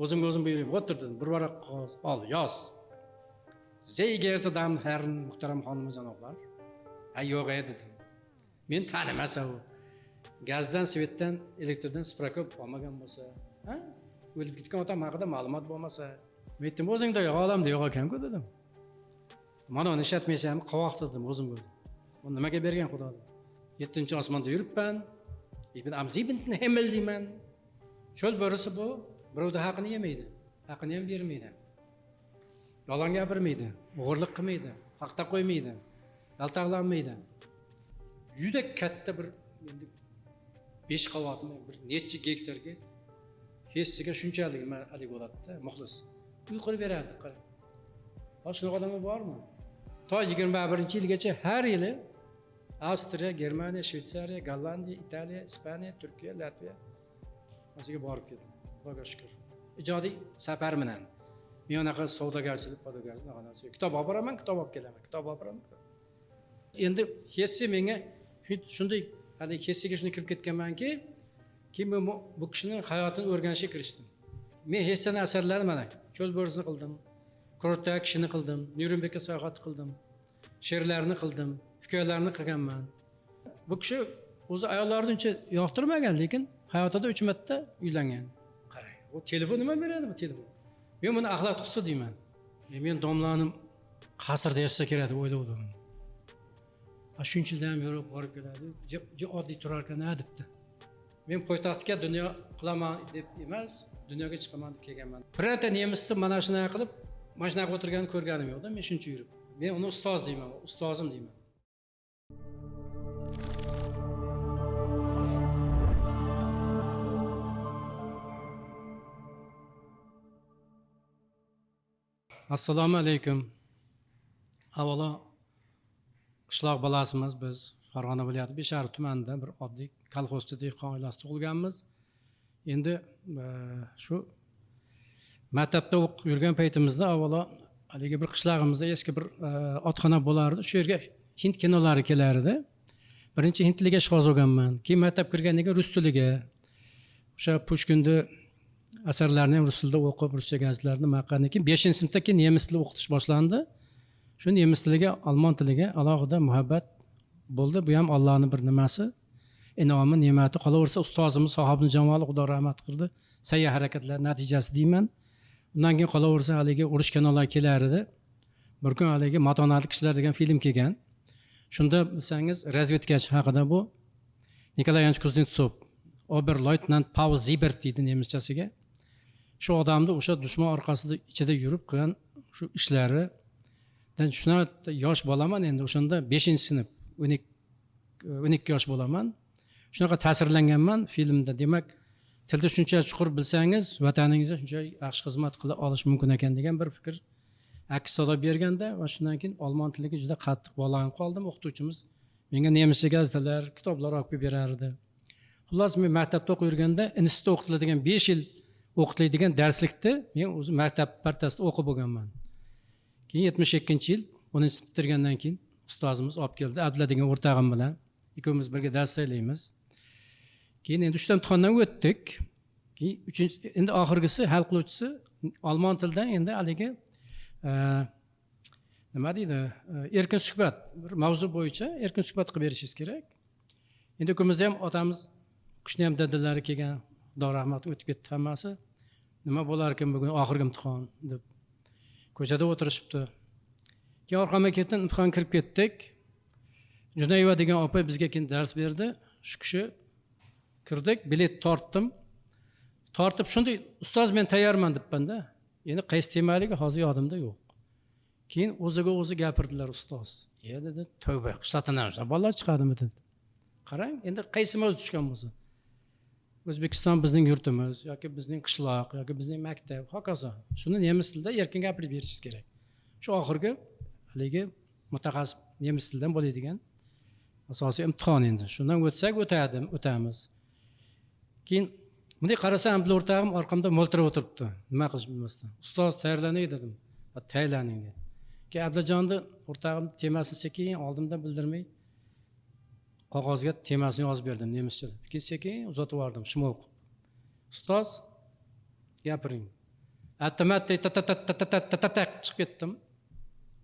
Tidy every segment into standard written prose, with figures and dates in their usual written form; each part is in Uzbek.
O'zimga o'zim buyuring, o'tir dedim. Bir varaq qog'oz ol, yoz. Sehr geehrte Damen und Herren, muhtaram xonim janoblar. Ha, yo'q ey dedim. Men tanimasa u. Gazdan, svetdan, elektrdan spravka olmagan bo'lsa, ha? O'lib ketgan odam haqida ma'lumot bo'lmasa, men aytdim, o'zingda yo'q, olamda yo'q ekan-ku dedim. Mana uni ishlatmaysanmi, qovoq dedim o'zimga o'zim. Uni nimaga bergan Xudo dedim. 7-osmonda yuribman. Ich bin am siebenten Himmel deyman. Cho'l bo'risi bu birovni haqini yemaydi, haqini ham bermaydi. Yolg'on gapirmaydi, o'g'irlik qilmaydi, paxta qo'ymaydi, yaltaqlanmaydi. Juda katta bir endi 5 qavatli bir necha gektarga hessiga shunchalik haligi bo'ladida, muxlis. Uy qurib berardi, qarang. Hozir shunaqa odamlar bormi? To 21-yilgacha har yili Avstriya, Germaniya, Shvetsariya, Gollandiya, Italiya, Ispaniya, Turkiya, Latviya masiga borib keldim. Xudoga shukr. Ijodiy safar bilan. Men unaqa savdogarchilik, podogarchilik unaqa narsa yo'q. Kitob olib boraman, kitob olib kelaman, kitob olib boraman. Endi Hesse menga shunday haligi Hessega shunday kirib ketganmanki, keyin men bu kishini hayotini o'rganishga kirishdim. Men Hesseni asarlarini mana Cho'l bo'risini qildim, Kurortdagi kishini qildim, Nyurnbergga sayohat qildim, she'rlarni qildim, hikoyalarni qilganman. Bu kishi o'zi ayollarni uncha yoqtirmagan, lekin hayotida 3 marta uylangan. Qarang, u telefon nima beradi bu telefon? Men buni axlat qutisi deyman. Men domlanim qasrda yashasa kerak deb o'ylagandim. Shuncha yildan beri borib keladi, oddiy turar ekan, ha debdi. Men poytaxtga dunyo qilaman deb emas, dunyoga chiqaman deb kelganman. Birorta nemisni mana shunaqa qilib, mana shunaqa o'tirganini ko'rganim yo'qda, men shuncha yurib. Men uni ustoz deyman, ustozim deyman. Assalomu alaykum. Avvalo qishloq bolasimiz biz, Farg'ona viloyati Beshariq tumanida bir oddiy kolxozchi dehqon oilasida tug'ilganmiz. Endi shu maktabda o'qib yurgan paytimizda avvalo haligi bir qishlog'imizda eski bir otxona bo'lardi. Shu yerga hind kinolari kelardi. Birinchi hind tiliga ishqiboz bo'lganman. Keyin maktab kirgandan keyin rus tiliga, o'sha Pushkinni asarlarini ham rus tilida o'qib, ruscha gazetalarni nima qilgandan keyin 5-sinfda keyin nemis tili o'qitish boshlandi. Shu nemis tiliga, olmon tiliga alohida muhabbat bo'ldi. Bu ham Allohning bir nimasi, in'omi, ne'mati. Qolaversa ustozimiz Sohibni Jamoli, Xudo rahmat qildi, sa'y harakatlar natijasi deyman. Undan keyin qolaversa haligi urush kanallari kelar edi. Bir kun haligi matonatli kishilar degan film kelgan. Shunda bilsangiz razvedkachi haqida bu Nikolay Ivanovich Kuznetsov, Oberleutnant Paul Zibert deydi nemischasiga. Shu odamni o'sha dushman orqasida ichida yurib qilgan shu ishlari. Dan shunaqa yosh bolaman endi, o'shanda 5-sinf, 12 yosh bo'laman. Shunaqa ta'sirlanganman filmda. Demak, tilni shuncha chuqur bilsangiz, vataningizga shuncha yaxshi xizmat qila olish mumkin ekan degan bir fikr aks sado berganda va shundan keyin olmon tiliga juda qattiq bog'lanib qoldim. O'qituvchimiz menga nemischa gazetalar, kitoblar olib kelib berardi. Xullas, men maktabda o'qib yurganda institutda o'qitiladigan 5 yil o'qitiladigan darslikni men o'zim maktab partasida o'qib bo'lganman. Keyin 72-yil 10-sinf bitirgandan keyin ustozimiz olib keldi, Abdulla degan o'rtog'im bilan ikkovimiz birga dars tayyorlaymiz. Keyin endi 3 ta imtihondan o'tdik. Keyin 3-chi, endi oxirgisi hal qiluvchisi olmon tilidan endi haligi nima deydi, erkin suhbat, bir mavzu bo'yicha erkin suhbat qilib berishingiz kerak. Endi ikkovimizda ham otamiz, kishini ham dadalari kelgan, Xudo rahmat o'tib ketdi hammasi. Nima bo'lar ekan bugun oxirgi imtihon deb ko'chada o'tirishibdi. Keyin orqamga ketdim, imtihon kirib ketdik. Junayeva degan opa bizga keyin dars berdi. Shu kishi kirdik, bilet tortdim. Tortib shunday, ustoz men tayyorman debman-da. Endi qaysi temaligi hozir yodimda yo'q. Keyin o'ziga o'zi gapirdilar ustoz. Ya dedi, tavba, qishloqdan ham shunaqa bolalar chiqadimi dedi. Qarang, endi qaysi mavzu tushgan bo'lsa. O'zbekiston bizning yurtimiz yoki bizning qishloq yoki bizning maktab, hokazo. Shuni nemis tilida erkin gapirib berishingiz kerak. Shu oxirgi haligi mutaxassis nemis tilidan bo'ladigan asosiy imtihon endi. Shundan o'tsak o'tadi, o'tamiz. Keyin bunday qarasam Abdulla o'rtog'im orqamda mo'ltirab o'tiribdi. Nima qilish bilmasdan. Ustoz tayyorlanay dedim. Ha, tayyorlaning dedi. Keyin Abdujonni o'rtog'im temasini sekin oldimda bildirmay qog'ozga temasini yozib berdim nemischada. Keyin sekin uzatib yubordim, shimo o'qib. Ustoz gapiring. Attimatday ta ta ta ta ta ta ta ta chiqib ketdim.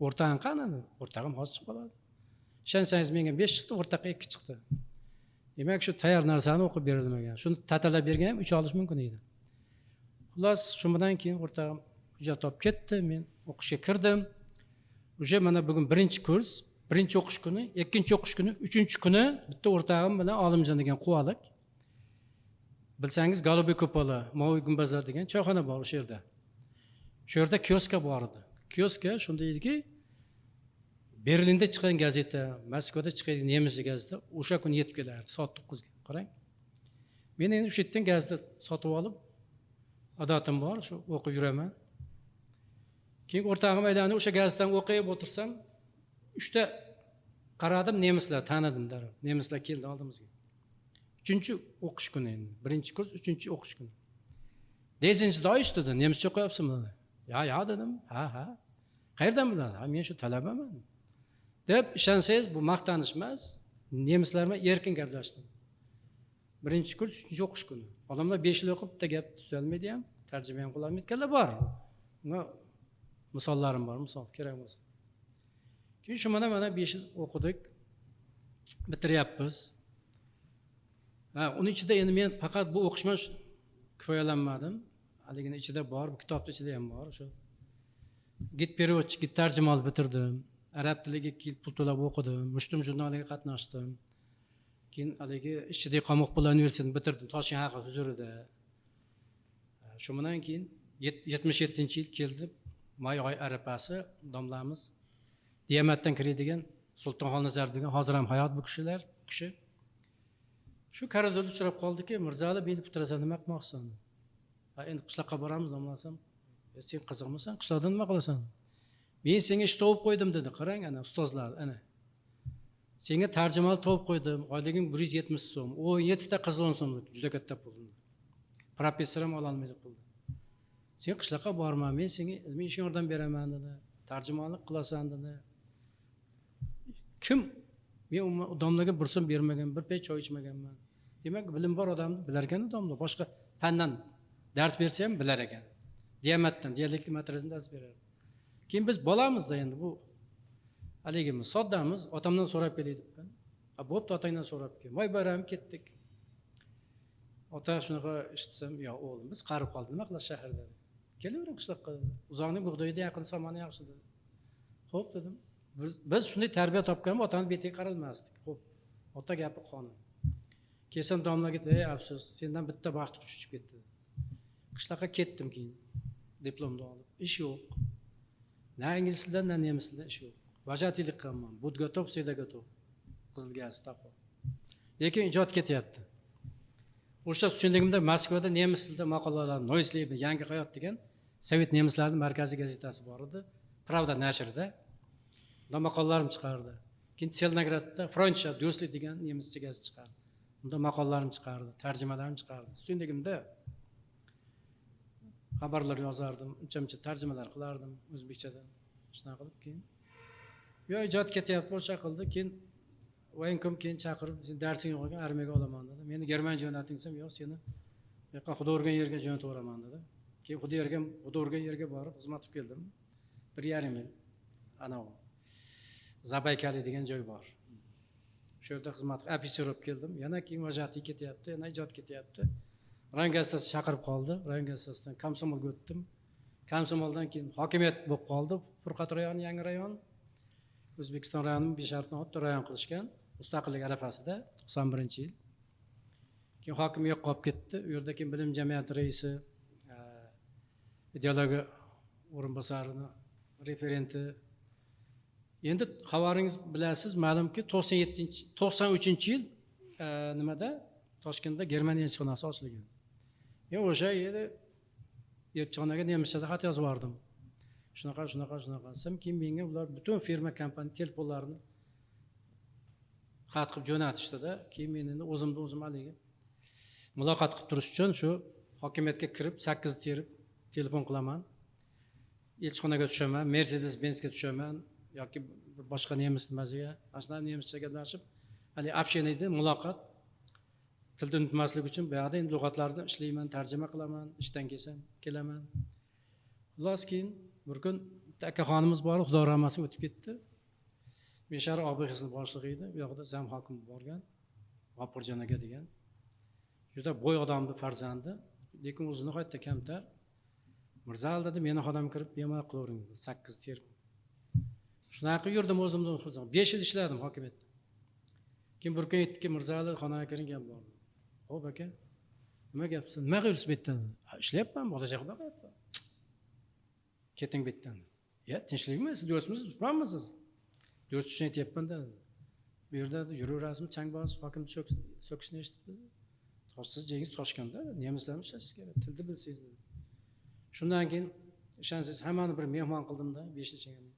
O'rtog'im qani? O'rtog'im hozir chiqib qoladi. Ishonsangiz menga 5 chiqdi, o'rtoqqa 2 chiqdi. Demak, shu tayyor narsani o'qib berilmagan. Shuni tatalab bergan ham 3 olish mumkin edi. Xullas, shu bilan keyin o'rtog'im hujjat olib ketdi, men o'qishga kirdim. Уже mana bugun birinchi kurs, birinchi o'qish kuni, ikkinchi o'qish kuni, uchinchi kuni bitta o'rtog'im bilan Olimjon degan quvalik. Bilsangiz, Голубой купола, Moviy gumbazlar degan choyxona bor o'sha yerda. Shu yerda kioska bor edi. Kioska shunday ediki, Berlinda chiqqan gazeta, Moskvada chiqqan nemischa gazeta o'sha kuni yetib kelardi soat 9 ga. Qarang. Men endi o'sha yerdan gazeta sotib olib, odatim bor, shu o'qib yuraman. Keyin o'rtog'im aylanib o'sha gazetani o'qib o'tirsam, 3 ta qaradim, nemislar tanidim darrov. Nemislar keldi oldimizga. 3-chi o'qish kuni endi. Birinchi kurs, 3-chi o'qish kuni. Lesen Sie Deutsch dedi. Nemischa o'qiyapsizmi? Ya, ya dedim. Ha, ha. Qayerdan bilasiz? Ha, men shu talabaman. Deb ishonsangiz, bu maqtanish emas, nemislar bilan erkin gaplashdim. Birinchi kurs, 3-chi o'qish kuni. Odamlar 5 yil o'qib bitta gap tuzalmaydi ham, tarjima ham qila olmayotganlar bor. Bunga misollarim bor, misol kerak bo'lsa. Keyin shu mana 5 yil o'qidik, bitiryapmiz. Ha, uni ichida endi men faqat bu o'qish bilan kifoyalanmadim. Haligini ichida bor, bu kitobning ichida ham bor. O'sha gid переводчик, gid tarjimon bitirdim. Arab tiliga 2 yil pul to'lab o'qidim. Mushtum jurnaliga qatnashdim. Keyin haligi ishchi dehqon muxbirlar universitetini bitirdim Toshkent xalq huzurida. Shu bilan keyin 77-yil keldi. May oy arafasi domlamiz Diyamatdan kiradigan Sulton Xolnazar degan, hozir ham hayot bu kishilar, kishi. Shu koridorda uchrab qoldiki, Mirzali meni bitirasan, nima qilmoqchisan? Ha, endi qishloqqa boramiz domlasam, sen qiziqmisan, qishloqda nima qilasan? Men senga ish topib qo'ydim dedi. Qarang, ana ustozlar, ana. Senga tarjimon topib qo'ydim, oyliging 170 so'm, 17 ta qizil 10 so'mlik, juda katta pul. Professor ham ololmaydi pulni. Sen qishloqqa borma, men senga ilmiy ish yordam beraman dedi. Tarjimonlik qilasan dedi. Kim? Men domlaga 1 so'm bermagan, bir pay choy ichmaganman. Demak, bilim bor odamni bilar ekan domla. Boshqa fandan dars bersa ham bilar ekan. Diyamatdan, dialektli materializm dars berardi. Keyin biz bolamizda endi bu haligimiz, soddamiz, otamdan so'rab kelay debman. Ha, bo'pti, otangdan so'rab kel. Voy bayram ketdik. Ota shunaqa eshitsam, yo o'g'lim, biz qarib qoldik, nima qilasiz shaharda? Kelavering qishloqqa. Uzoqning bug'doyida yaqin somoni yaxshi dedi. Xo'p dedim. Biz shunday tarbiya topganmiz, otani betiga qaralmasdik. Xo'p, ota gapi qonun. Kelsam domlaga, ey afsus, sendan bitta baxt qushi uchib ketdi. Qishloqqa ketdim keyin. Diplomni olib. Ish yo'q. Na ingliz tilidan, na nemis tilidan ish yo'q. Vajatiylik qilaman. Будь готов, всегда готов. Qizil gaz topib. Lekin ijod ketyapti. O'sha tushunligimda Moskvada nemis tilida maqolalar, Neues Leben, Yangi hayot degan Sovet nemislarining markaziy gazetasi bor edi. Pravda nashrida. Unda maqolalarim chiqardi. Keyin Tselnogradda Freundschaft, do'stlik degan nemischa gazeta chiqardi. Unda maqolalarim chiqardi, tarjimalarim chiqardi. Tushunligimda xabarlar yozardim, uncha-muncha tarjimalar qilardim o'zbekchadan. Shunaqa qilib keyin yo ijod ketyapti, o'sha qildi. Keyin voyenkom keyin chaqirib, sen darsingni o'qigan armiyaga olaman dedi. Meni Germaniya jo'nating desam, yo'q, seni bu yoqqa xudo urgan yerga jo'natib yuboraman dedi. Keyin xudo urgan yerga borib xizmat qilib keldim. 1,5 yil. Ana u Zabaykali degan joy bor. Shu yerda xizmat qilib, ofitser bo'lib keldim. Yana keyin vajati ketyapti, yana ijod ketyapti. Rayon gazetasi chaqirib qoldi. Rayon gazetasidan komsomolga o'tdim. Komsomoldan keyin hokimiyat bo'lib qoldi. Furqat rayoni, yangi rayon. O'zbekiston rayonini 5 olib rayon qilishgan. Mustaqillik arafasida 91-yil. Keyin hokim yo'q qolib ketdi. U yerda keyin bilim jamiyati raisi, ideologiya o'rinbosarini referenti. Endi xabaringiz bilasiz, ma'lumki 93-yil nimada Toshkentda Germaniya elchixonasi ochilgan. Men o'sha yerda elchixonaga nemischada xat yozib yubordim. Shunaqa, shunaqa, shunaqa desam, keyin menga ular butun firma kompaniya telefonlarini xat qilib jo'natishdida, keyin men endi o'zimni o'zim haligi muloqot qilib turish uchun shu hokimiyatga kirib 8 terib telefon qilaman. Elchixonaga tushaman, Mercedes Benzga tushaman yoki boshqa nemis nimasiga, mana shunaqa nemischa gaplashib, hali общение muloqot tilni unutmaslik uchun bu yoqda endi lug'atlarni ishlayman, tarjima qilaman, ishdan kelsam kelaman. Xullas keyin bir kun bitta akaxonimiz bor, Xudo rahmati o'tib ketdi. Beshar OBXni boshlig'i edi. U yoqda zam hokim borgan. G'ofurjon aka degan. Juda boy odamni farzandi, lekin o'zi nihoyatda kamtar. Mirzali dedi, meni xonam kirib bemalol qilavering dedi. 8 term. Shunaqa yurdim o'zimni o'zim. 5 yil ishladim hokimiyatda. Keyin bir kun aytdiki, Mirzali xonaga kiring, gap bor. Xo'p aka, nima gapsiz? Nima qilyapsiz bu yerdan? Ishlayapman, bola chaqa boqyapman. Keting bu yerdan. Ya, tinchlikmi? Siz do'stmisiz, dushmanmisiz? Do'st uchun aytyapman dedi. Bu yerda yuraverasizmi, chang bosib, hokim so'kishini eshitib dedi. Siz jengiz Toshkentda, nemislarni ishlashingiz kerak, tilni bilsangiz dedi. Shundan keyin ishonsangiz hammani bir mehmon qildimda, 5 yil ichida.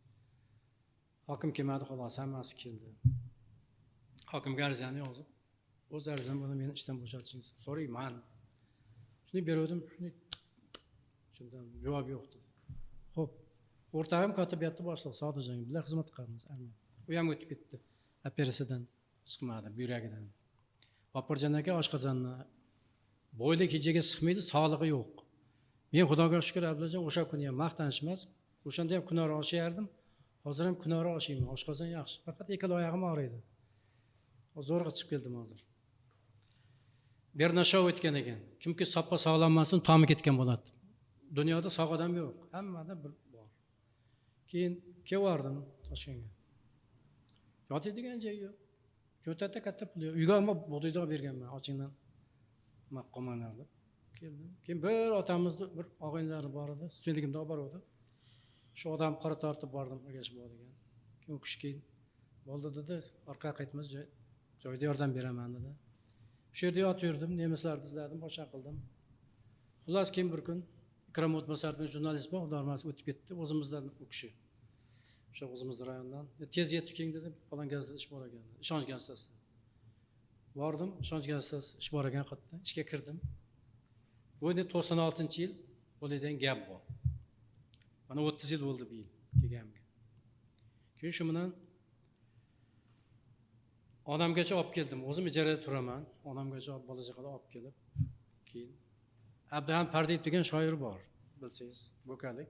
Hokim kelmadi, xolos, hammasi keldi. Hokimga arizani yozib, o'z arizam buni meni ishdan bo'shatishingizni so'rayman. Shuni beruvdim, shuni shundan javob yo'q dedi. Xo'p, o'rtog'im kotibiyatda boshliq Sodiqjon, bizlar xizmat qilamiz armiya. U ham o'tib ketdi. Operatsiyadan chiqmadi, buyragidan. G'ofurjon aka oshqozonni boylik hijaga sig'maydi, sog'lig'i yo'q. Men Xudoga shukr, Abdullajon, o'sha kuni ham maqtanish emas, o'shanda ham kunora oshayardim. Hozir ham kunora oshayman. Oshqozon yaxshi, faqat ikkala oyog'im og'riydi. Zo'rg'a chiqib keldim hozir. Bernashov aytgan ekan, kimki soppa sog'lanmasin, tomi ketgan bo'ladi. Dunyoda sog' odam yo'q, hammada bir bor. Keyin kelib Toshkentga. Yotadigan joy yo'q. Cho'ntakda katta pul yo'q. Uyga ammo bug'doyda olib berganman, ochingdan nima qilmanglar deb keldim. Keyin bir otamizni bir og'aynilari bor edi, studentligimda olib boruvdi. Shu odam qora tortib bordim, Ergash buva degan. Keyin u kishi keyin bo'ldi dedi, orqaga qaytmas joyda yordam beraman dedi. Shu yerda yotib yurdim, nemislarni izladim, boshqa qildim. Xullas keyin bir kun Ikrom O'tbasar degan jurnalist bor, Xudo rahmati o'tib ketdi, o'zimizdan u kishi. O'sha o'zimiz rayondan. Tez yetib keling dedi, falon gazetada ish bor ekan, Ishonch gazetasida. Bordim, Ishonch gazetasi ish bor ekan qayerda, ishga kirdim. Bu endi 96-yil bo'ladigan gap bu. Mana 30 yil bo'ldi bu yil kelganimga. Keyin shu bilan onamgacha olib keldim. O'zim ijarada turaman. Onamgacha olib, bola chaqalar olib kelib, keyin Abduhamid Pardiyev degan shoir bor, bilsangiz, bo'kalik.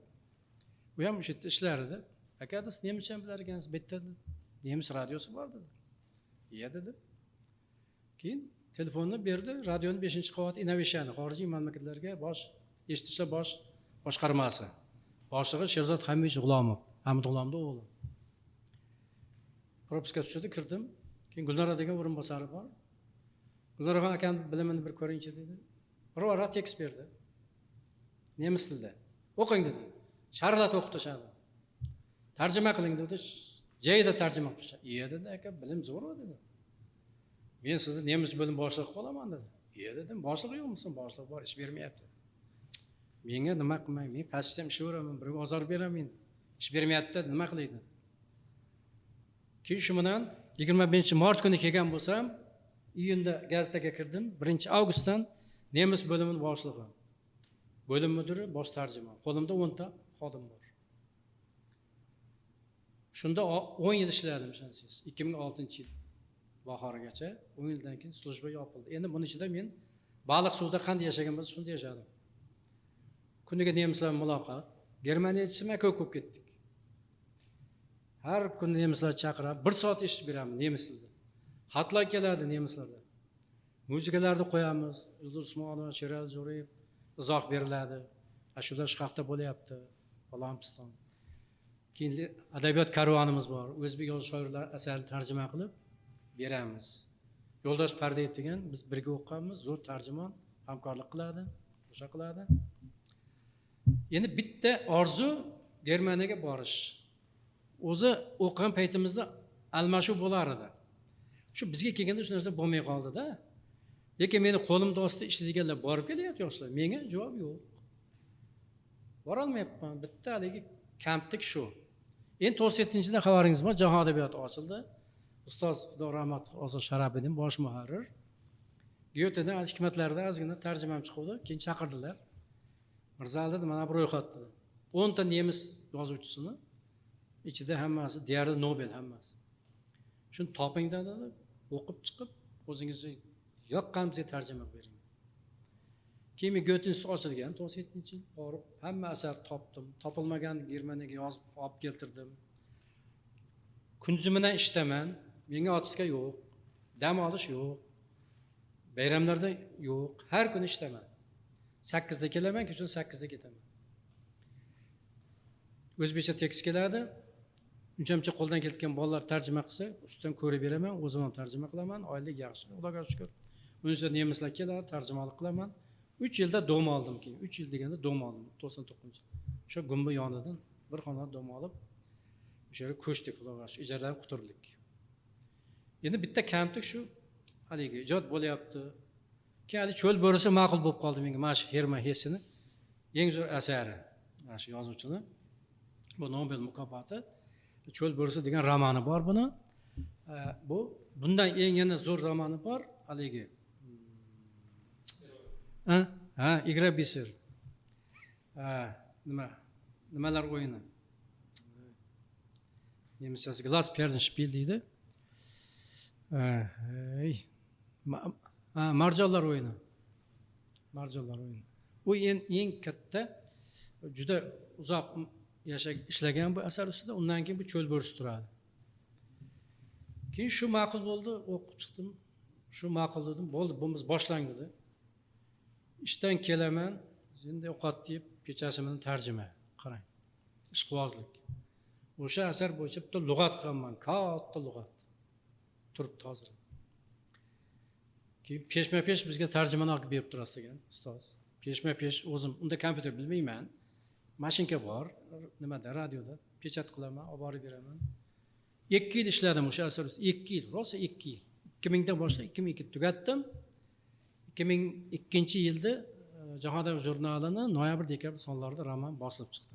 U ham o'sha yerda ishlar edi. Aka, siz nemischa ham bilar ekansiz, bu yerda nemis radiosi bor dedi. Iya dedi. Keyin telefonni berdi, radioni 5-qavat innovasiya, xorijiy mamlakatlarga bosh eshitishlar bosh boshqarmasi. Boshlig'i Sherzod Hamidovich G'ulomov, Hamid G'ulomning o'g'li. Propiska tushdi, kirdim. Keyin Gulnora degan o'rinbosari bor. Gulnora akam bilimini bir ko'ringchi dedi. Bir varaq tekst berdi. Nemis tilida. O'qing dedi. Sharlat o'qib tashladi. Tarjima qiling dedi. Joyida tarjima qilib tashladi. Iya dedi, aka, bilim zo'r dedi. Men sizni nemis bo'lim boshlig'i qilaman dedi. Iya dedim, boshlig'i yo'qmisin? Boshliq bor, ish bermayapti. Menga nima qilmay, men pastda ham ishlayveraman, birga ozor beraman. Ish bermayapti, nima qilay dedi. Keyin shu bilan 25 mart kuni kelgan bo'lsam, iyunda gazetaga kirdim. 1 avgustdan nemis bo'limining boshlig'i, bo'lim mudiri, bosh tarjimon. Qo'limda 10 ta xodim bor. Shunda 10 yil ishladim, ishonsangiz. 2006-yil bahorigacha, 10 yildan keyin служба yopildi. Endi buni ichida men baliq suvda qanday yashagan bo'lsa, shunda yashadim. Kuniga nemislar bilan muloqot. Germaniya elchisi ko'p bo'lib ketdik. Har kuni nemislar chaqiradi, bir soat eshitib beramiz nemis tilida. Xatlar keladi nemislardan. Muzikalarni qo'yamiz. Yulduz Usmonova, Sherali Jo'rayev izoh beriladi. Shular shu haqda bo'lyapti. Falon piston. Keyin adabiyot karvonimiz bor. O'zbek yozuv shoirlar asarini tarjima qilib beramiz. Yo'ldosh Pardiyev degan biz birga o'qiganmiz, zo'r tarjimon, hamkorlik qiladi, o'sha qiladi. Endi bitta orzu Germaniyaga borish. O'zi o'qigan paytimizda almashuv bo'lar edi. Shu bizga kelganda shu narsa bo'lmay qoldi-da. Lekin meni qo'limda ostida ishlaydiganlar borib kelyapti yoshlar. Menga javob yo'q. Borolmayapman. Bitta haligi kamplik shu. Endi 97-yilda xabaringiz bor, jahon adabiyoti ochildi. Ustoz Xudo rahmat Ozod Sharabiddin bosh muharrir. Gyotedan hikmatlarda ozgina tarjimam chiquvdi, keyin chaqirdilar. Mirzali dedi, mana bu ro'yxat dedi. 10 ta nemis yozuvchisini ichida hammasi deyarli Nobel hammasi. Shuni toping dedi, o'qib chiqib o'zingizni yoqqan bizga tarjima qilib bering. Keyin men Goethe instituti ochilgan 97-yil borib hamma asar topdim. Topilmagan Germaniyaga yozib olib keltirdim. Kunduzi bilan ishdaman, menga отпуска yo'q, dam olish yo'q, bayramlarda yo'q, har kuni ishdaman. 8da kelaman, kechqurun 8da ketaman. O'zbekcha tekst keladi. Uncha-muncha qo'ldan kelayotgan bolalar tarjima qilsa, ustidan ko'rib beraman, o'zim ham tarjima qilaman, oylik yaxshi, Xudoga shukur. Uning ustida nemislar keladi, tarjimalik qilaman. 3 yilda dom oldim keyin. 3 yil deganda dom oldim, 99. O'sha gumba yonidan bir xona dom olib, o'sha yerga ko'chdik, Xudoga shukur, ijaradan qutuldik. Endi bitta kamtik shu haligi ijod bo'lyapti. Keyin hali Cho'l bo'risi ma'qul bo'lib qoldi menga, mana shu Herman Hesseni eng zo'r asari, mana shu yozuvchini. Bu Nobel mukofoti Cho'l bo'risi degan romani bor buni. Bu bundan eng yana zo'r romani bor, haligi. Ha, ha, Игра бисер. Ha, nima? Nimalar o'yini? Nemischasi Glasperlenspiel deydi. Ey, ha, marjonlar o'yini. Marjonlar o'yini. U eng katta, juda uzoq yasha ishlagan bu asar ustida, undan keyin bu Cho'l bo'risi turadi. Keyin shu ma'qul bo'ldi, o'qib chiqdim. Shu ma'qul dedim, bo'ldi, bu biz boshlang dedi. Ishdan kelaman, endi ovqat yeb, kechasi bilan tarjima. Qarang. Ishqibozlik. O'sha asar bo'yicha bitta lug'at qilganman, katta lug'at. Turibdi hozir. Keyin peshma-pesh bizga tarjimani olib berib turasiz degan ustoz. Peshma-pesh o'zim unda kompyuter bilmayman. Mashinka bor, nimada, radioda pechat qilaman, olib borib beraman. 2 yil ishladim o'sha asar ustida, 2 yil, rosa 2 yil. 2000dan boshlab 2002 tugatdim. 2002-yilda Jahon adabiyoti jurnalini noyabr dekabr sonlarida roman bosilib chiqdi.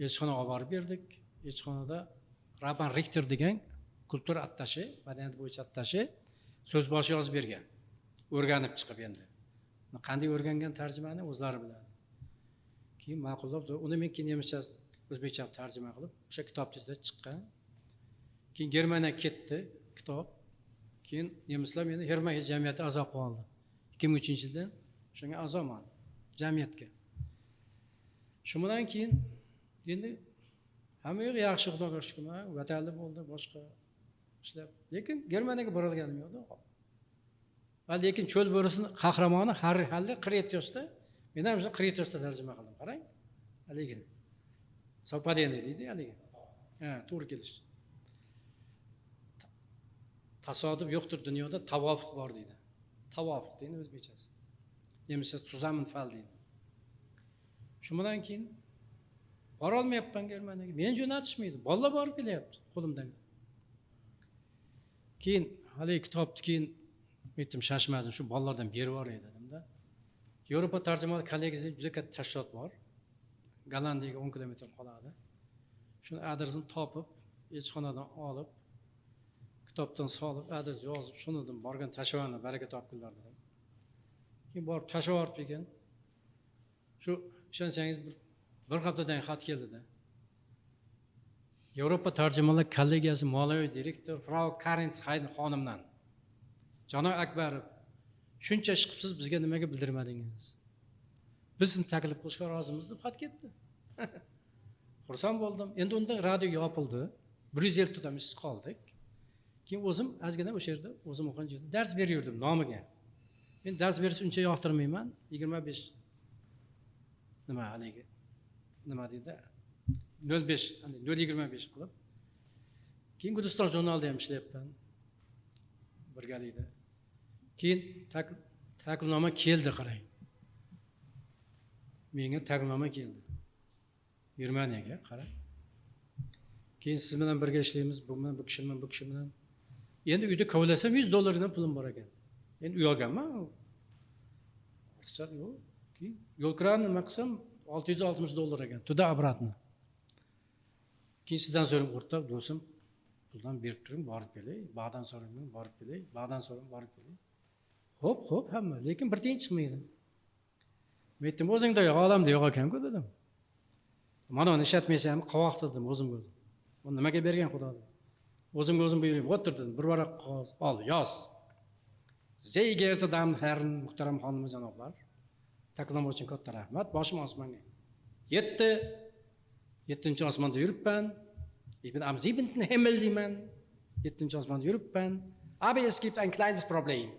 Elchixonaga olib borib berdik. Elchixonada Raban Richter degan kultura attashi, madaniyat bo'yicha attashi so'zboshi yozib bergan. O'rganib chiqib endi. Qanday o'rgangan tarjimani o'zlari biladi. Keyin ma'qullab, uni men keyin nemischa, o'zbekcha tarjima qilib, o'sha kitobni ichida chiqqan. Keyin Germaniyaga ketdi kitob. Keyin nemislar meni Herman Hesse jamiyati a'zo qilib oldi. 2003-yildan shunga a'zoman jamiyatga. Shu bilan keyin endi hamma yo'q yaxshi, Xudoga shukur, vatanli bo'ldi, boshqa ishlar. Lekin Germaniyaga borolganim yo'q-da. Va lekin Cho'l bo'risini qahramoni Harri Halle 47 yoshda, men ham o'sha 47 yoshda tarjima qildim, qarang. Haligi. Совпадение deydi haligi. Ha, to'g'ri kelish. Tasodif yo'qdir dunyoda, tavofiq bor deydi. Tavofiq deydi o'zbekchasi. Nemischa Zusammenfall deydi. Shu bilan keyin borolmayapman Germaniyaga. Meni jo'natishmaydi. Bolalar borib kelyapti qo'limdan. Keyin haligi kitobni keyin aytdim, shashmadim, shu bolalardan berib yuboray dedimda. Yevropa tarjimonlar kollegiyasida juda katta tashkilot bor. Gollandiyaga 10 kilometr qoladi. Shuni adresini topib, elchixonadan olib, kitobdan solib, adres yozib, shuni dedim, borgan tashlab baraka topinglar dedim. Keyin borib tashlab yuborib ekan. Shu ishonsangiz bir haftadan xat keldida. Yevropa tarjimonlar kollegiyasi moliyaviy direktor Frau Karin Haydn xonimdan. Janob Akbarov, shuncha ish qilibsiz, bizga nimaga bildirmadingiz? Biz sizni taklif qilishga rozimiz deb xat ketdi. Xursand bo'ldim. Endi unda radio yopildi. 150 odam ishsiz qoldik. Keyin o'zim ozgina o'sha yerda o'zim o'qigan yerda dars berib yurdim nomiga. Men dars berish uncha yoqtirmayman. 25 nima haligi nima deydi? 0.5, 0.25 qilib. Keyin Guliston jurnalida ham ishlayapman. Birgalikda. Keyin taklifnoma keldi, qarang. Menga taklifnoma keldi. Germaniyaga, qarang. Keyin siz bilan birga ishlaymiz, bu bilan, bu kishi bilan, bu kishi bilan. Endi uyda kovlasam $100 pulim bor ekan. Endi uy olganman. Ortiqcha yo'q. Keyin yo'l kirani nima qilsam $660 ekan. Туда обратно. Keyin sizdan so'rab o'rtoq do'stim, puldan berib turing, borib kelay. Bag'dan so'rayman, borib kelay. Bag'dan so'rayman, borib kelay. Xo'p, xo'p, hamma, lekin bir tiyin chiqmaydi. Men aytdim, o'zingda yo'q, olamda yo'q ekan-ku dedim. Mana uni ishlatmaysanmi, qovoq dedim o'zimga o'zim. Uni nimaga bergan Xudo dedim. O'zimga o'zim buyurib, o'tir dedim, bir varaq qog'oz ol, yoz. Sehr geehrte Damen und Herren, muhtaram xonim janoblar. Taklom uchun katta rahmat. Boshim osmonga yetdi. 7 osmonda yuribman. Ich bin am 7. Himmel deyman. 7 osmonda yuribman. Aber es gibt ein kleines Problem.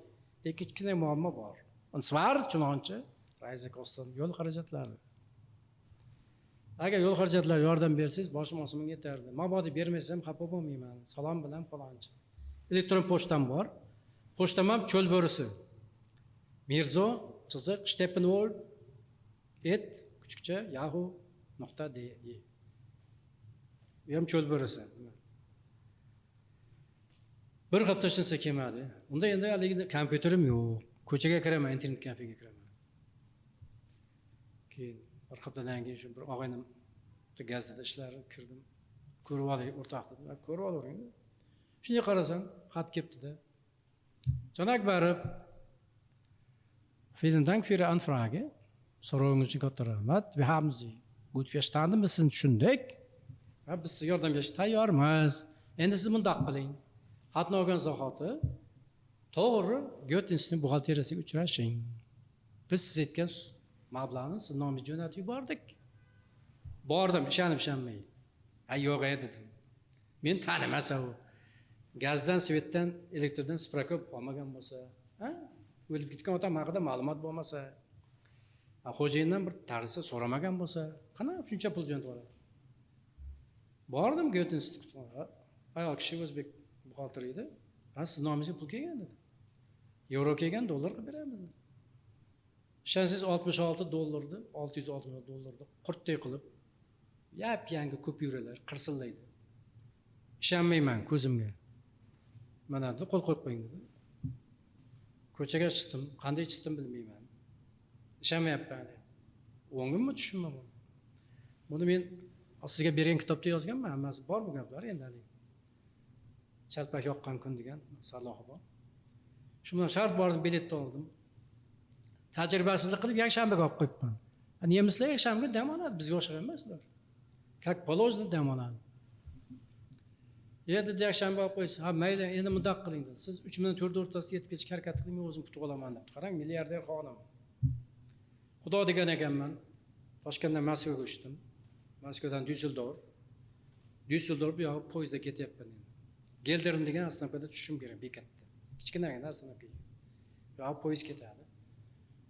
Lekin kichkina muammo bor. Und zwar, chunonchi, Reisekosten, yo'l xarajatlari. Agar yo'l xarajatlari yordam bersangiz, boshim osmonga yetardi. Mabodo bermasam xafa bo'lmayman. Salom bilan falonchi. Elektron pochtam bor. Pochtam ham cho'l bo'risi. Mirzo chiziq Steppenwolf et kuchukcha yahoo.de. Bu ham cho'l bo'risi. Bir hafta hech narsa kelmadi. Unda endi haligi kompyuterim yo'q. Ko'chaga kiraman, internet kafega kiraman. Keyin bir haftadan keyin shu bir og'aynim bitta gazetada ishlari kirdim. Ko'rib olay o'rtoq dedim. Ko'rib olavering. Shunday qarasam, xat kelibdi-da. Jon Akbarov, vielen Dank für Ihre Anfrage. So'rovingiz uchun katta rahmat. Wir haben Sie gut verstanden. Biz sizni tushundik. Va biz sizga yordam berishga tayyormiz. Endi siz bundoq qiling. Xatni olgan zahoti to'g'ri Goethe institutining buxgalteriyasiga uchrashing. Biz siz aytgan mablag'ni siz nomingizga jo'natib yubordik. Bordim, ishonib ishonmay. Ha, yo'q ey dedim. Men tanimasa u. Gazdan, svetdan, elektrdan spravka olmagan bo'lsa, ha? O'lib ketgan odam haqida ma'lumot bo'lmasa, xo'jayindan bir tarzda so'ramagan bo'lsa, qanaqa shuncha pul jo'natib yuboradi? Bordim Goethe institutiga. Ayol kishi o'zbek buxgalter edi. Ha, siz nomingizga pul kelgan dedi. Yevro kelgan, dollar qilib beramiz dedi. Ishonsangiz 66 dollarni, 666 dollarni qurtdek qilib, yap-yangi kupyuralar qirsillaydi. Ishonmayman ko'zimga. Mana dedi, qo'l qo'yib qo'ying dedi. Ko'chaga chiqdim, qanday chiqdim bilmayman. Ishonmayapman. O'ngimmi tushimmi bu? Buni men sizga bergan kitobda yozganman, hammasi bor bu gaplar endi haligi. Chalpak yoqqan kun degan sarlavha bor. Shu bilan shart bordim, biletni oldim. Tajribasizlik qilib yakshanbaga olib qo'yibman. Nemislar yakshanba dam oladi, bizga o'xshab emaslar. Как положено dam oladi. Endi yakshanba olib qo'ysiz, ha mayli, endi bundoq qiling dedi. Siz 3 bilan 4 o'rtasida yetib ketishga harakat qiling, men o'zim kutib olaman debdi. Qarang, milliarder xonim. Xudo degan ekanman. Toshkentdan Moskvaga uchdim. Moskvadan Dyusseldorf. Dyusseldorf bu yog'i poyezdda ketyapman endi. Geldern degan остановка da tushishim kerak bekatda. Kichkinagina остановка. Bu yog'i poyezd ketadi.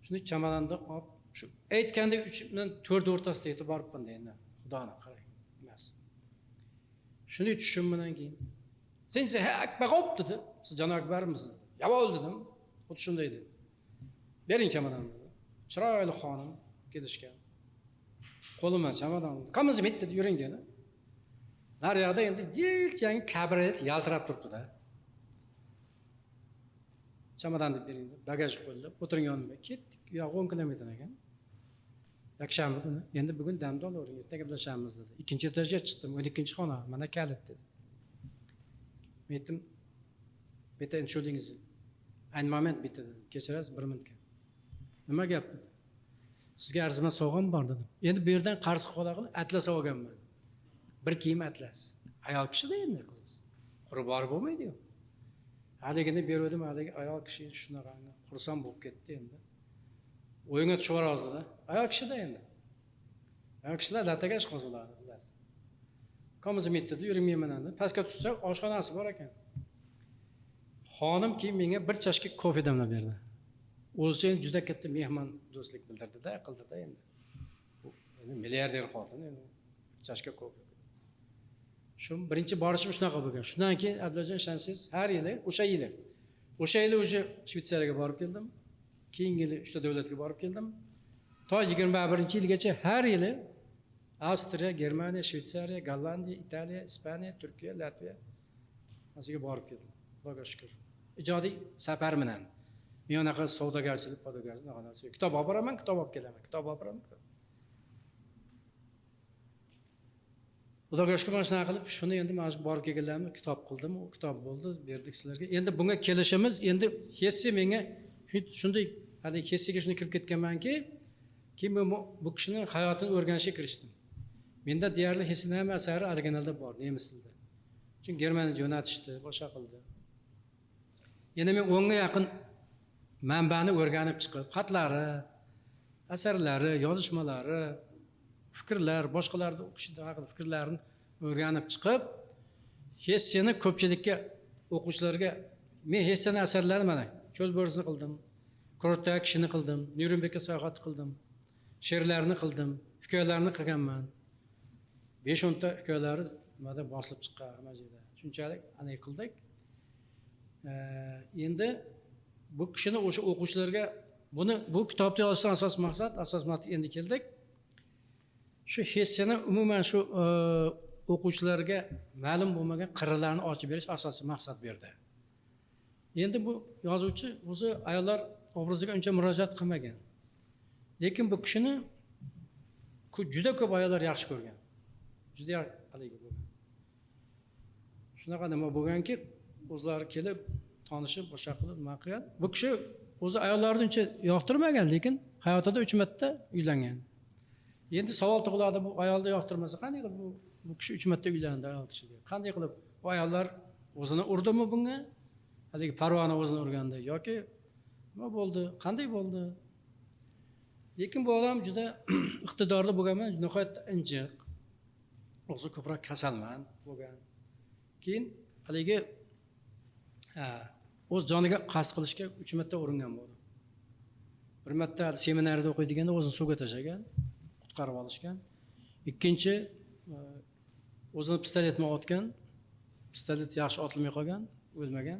Shuni chamadonda olib, shu aytgandek 3 bilan 4 o'rtasida yetib boribman endi. Xudoni qarang, emas. Shuni tushishim bilan keyin sen Akbarov dedi. Siz Jon Akbarmisiz dedi. Jawohl dedim. Xuddi shunday dedi. Bering chamadonni dedi. Chiroyli xonim kelishgan. Qo'limdan chamadon. Kommen Sie mit dedi, yuring dedi. Nariyoqda endi yilt yangi kabriolet yaltirab turibdi-da. Chamadon deb bering deb, bagaj qo'ydi. O'tiring yonimga. Ketdik. U yoq 10 kilometr ekan. Yakshanba kuni. Endi bugun damda olavering, ertaga gaplashamiz dedi. Ikkinchi etajga chiqdim, 12-xona, mana kalit dedi. Men aytdim, bitta entschuldigen Sie. Ein Moment bitte dedim. Kechirasiz, bir minutga. Nima gap dedi. Sizga arzimas sovg'am bor dedim. Endi bu yerdan qarz qola qilib atlas olganman. Bir kiyim atlas. Ayol kishida endi qiziz. Quruq borib bo'lmaydi-yu. Haligini beruvdim, haligi ayol kishi shunaqangi xursand bo'lib ketdi endi. O'yinga tushib yuboradi. Ayol kishida endi. Ayol kishilar latagash qo'ziladi, bilasiz. Kommen Sie mit dedi, yuring men bilan dedi. Pastga tushsak, oshxonasi bor ekan. Xonim keyin menga bir chashka kofe damlab berdi. O'zicha endi juda katta mehmon do'stlik bildirdi-da, qildi-da endi. Bu endi milliarder xotin endi bir chashka kofe. Shu birinchi borishim shunaqa bo'lgan. Shundan keyin Abdullajon ishonsangiz, har yili o'sha yili уже Shvetsariyaga borib keldim. Keyingi yili 3 ta davlatga borib keldim. To 21-yilgacha har yili Avstriya, Germaniya, Shvetsariya, Gollandiya, Italiya, Ispaniya, Turkiya, Latviya hammasiga borib keldim. Xudoga shukur. Ijodiy safar bilan. Men unaqa savdogarchilik, podogarchilik unaqa narsa yo'q. Kitob olib boraman, kitob olib kelaman, kitob olib boraman. Kitob. Xudoga shukur, mana shunaqa qilib, shuni endi mana shu borib kelganlarimni kitob qildim, u kitob bo'ldi, berdik sizlarga. Endi bunga kelishimiz, endi Hesse menga shunday, haligi Hessega shunday kirib ketganmanki, keyin men bu kishining hayotini o'rganishga kirishdim. Menda deyarli Hesseni hamma asari originalda bor, nemis tilida. Chunki Germaniya jo'natishdi, boshqa qildi. Endi men 10ga yaqin manbani o'rganib chiqib, xatlari, Asarlari, yozishmalari, fikrlar, boshqalarni u kishi haqida fikrlarini o'rganib chiqib, Hesseni ko'pchilikka, o'quvchilarga, men Hesseni asarlarini mana Cho'l bo'risini qildim, Kurortdagi kishini qildim, Nyurnbergga sayohat qildim, she'rlarni qildim, hikoyalarni qilganman. 5-10 ta hikoyalari nimada bosilib chiqqan hamma joyda. Shunchalik anay qildik. Endi bu kishini o'sha o'quvchilarga buni, bu kitobni yozishdan asosiy maqsad, asosiy maqsadga endi keldik. Shu Hesseni umuman shu o'quvchilarga ma'lum bo'lmagan qirralarini ochib berish asosiy maqsad bu yerda. Endi bu yozuvchi o'zi ayollar obraziga uncha murojaat qilmagan. Lekin bu kishini juda ko'p ayollar yaxshi ko'rgan. Juda haligi bo'lgan. Shunaqa nima bo'lganki, o'zlari kelib tanishib, boshqa qilib nima qilgan. Bu kishi o'zi ayollarni uncha yoqtirmagan, lekin hayotida 3 marta uylangan. Endi savol tug'iladi, bu ayolni yoqtirmasa qanday qilib bu kishi 3 marta uylandi ayol kishiga? Qanday qilib bu ayollar o'zini urdimi bunga? Haligi parvona o'zini urganda yoki nima bo'ldi? Qanday bo'ldi? Lekin bu odam juda iqtidorli bo'lganman, nihoyatda injiq. O'zi ko'proq kasalmand bo'lgan. Keyin haligi o'z joniga qasd qilishga 3 marta uringan bu odam. Bir marta seminarda o'qiydiganda o'zini suvga tashlagan, qutqarib olishgan. Ikkinchi, o'zini pistolet bilan otgan, pistolet yaxshi otilmay qolgan, o'lmagan.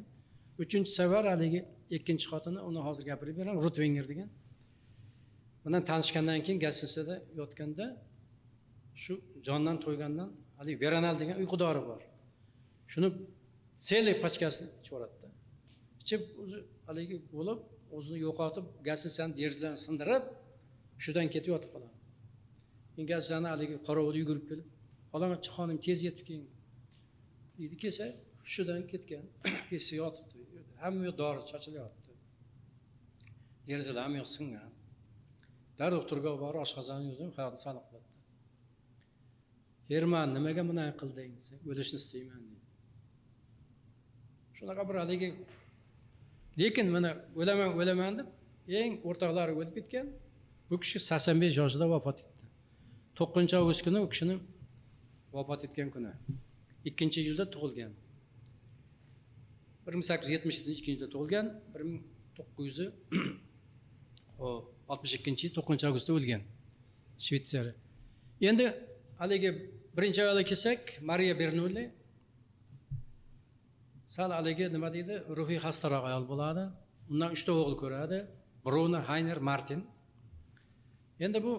Uchinchi safar haligi ikkinchi xotini, uni hozir gapirib beraman, Rut Venger degan. Bundan tanishgandan keyin gastininsada yotganda shu jondan to'ygandan haligi Veronal degan uyqu dori bor. Shuni целый pachkasini ichib yuboradi. Ichib o'zi haligi bo'lib, o'zini yo'qotib, gastinsani derazalarini sindirib, shudan ketib yotib qoladi. Keyin gastinsani haligi qorovul yugurib kelib, "Falonchi xonim tez yetib keling" deydi, kelsa hushidan ketgan, kelsa yotibdi. Hamma yoq dori sochilyapti. Derazalar hamma yoq singan. Darrov doktorga borib oshqozonni yuvdim, hayotni saqlab qoldi. Herman, nimaga bunday qilding desa, o'lishni istayman deydi. Shunaqa bir haligi, lekin mana o'laman, o'laman deb eng o'rtoqlari o'lib ketgan. Bu kishi 85 yoshida vafot etdi. 9 avgust kuni u kishini vafot etgan kuni. 2-iyulda tug'ilgan. 1877 iyulda tug'ilgan, 1962 yil 9 avgustda o'lgan. Shvetsariya. Endi haligi birinchi ayolga kelsak, Mariya Bernulli sal haligi nima deydi, ruhiy xastaroq ayol bo'ladi. Undan 3 ta o'g'il ko'radi. Bruno, Hayner, Martin. Endi bu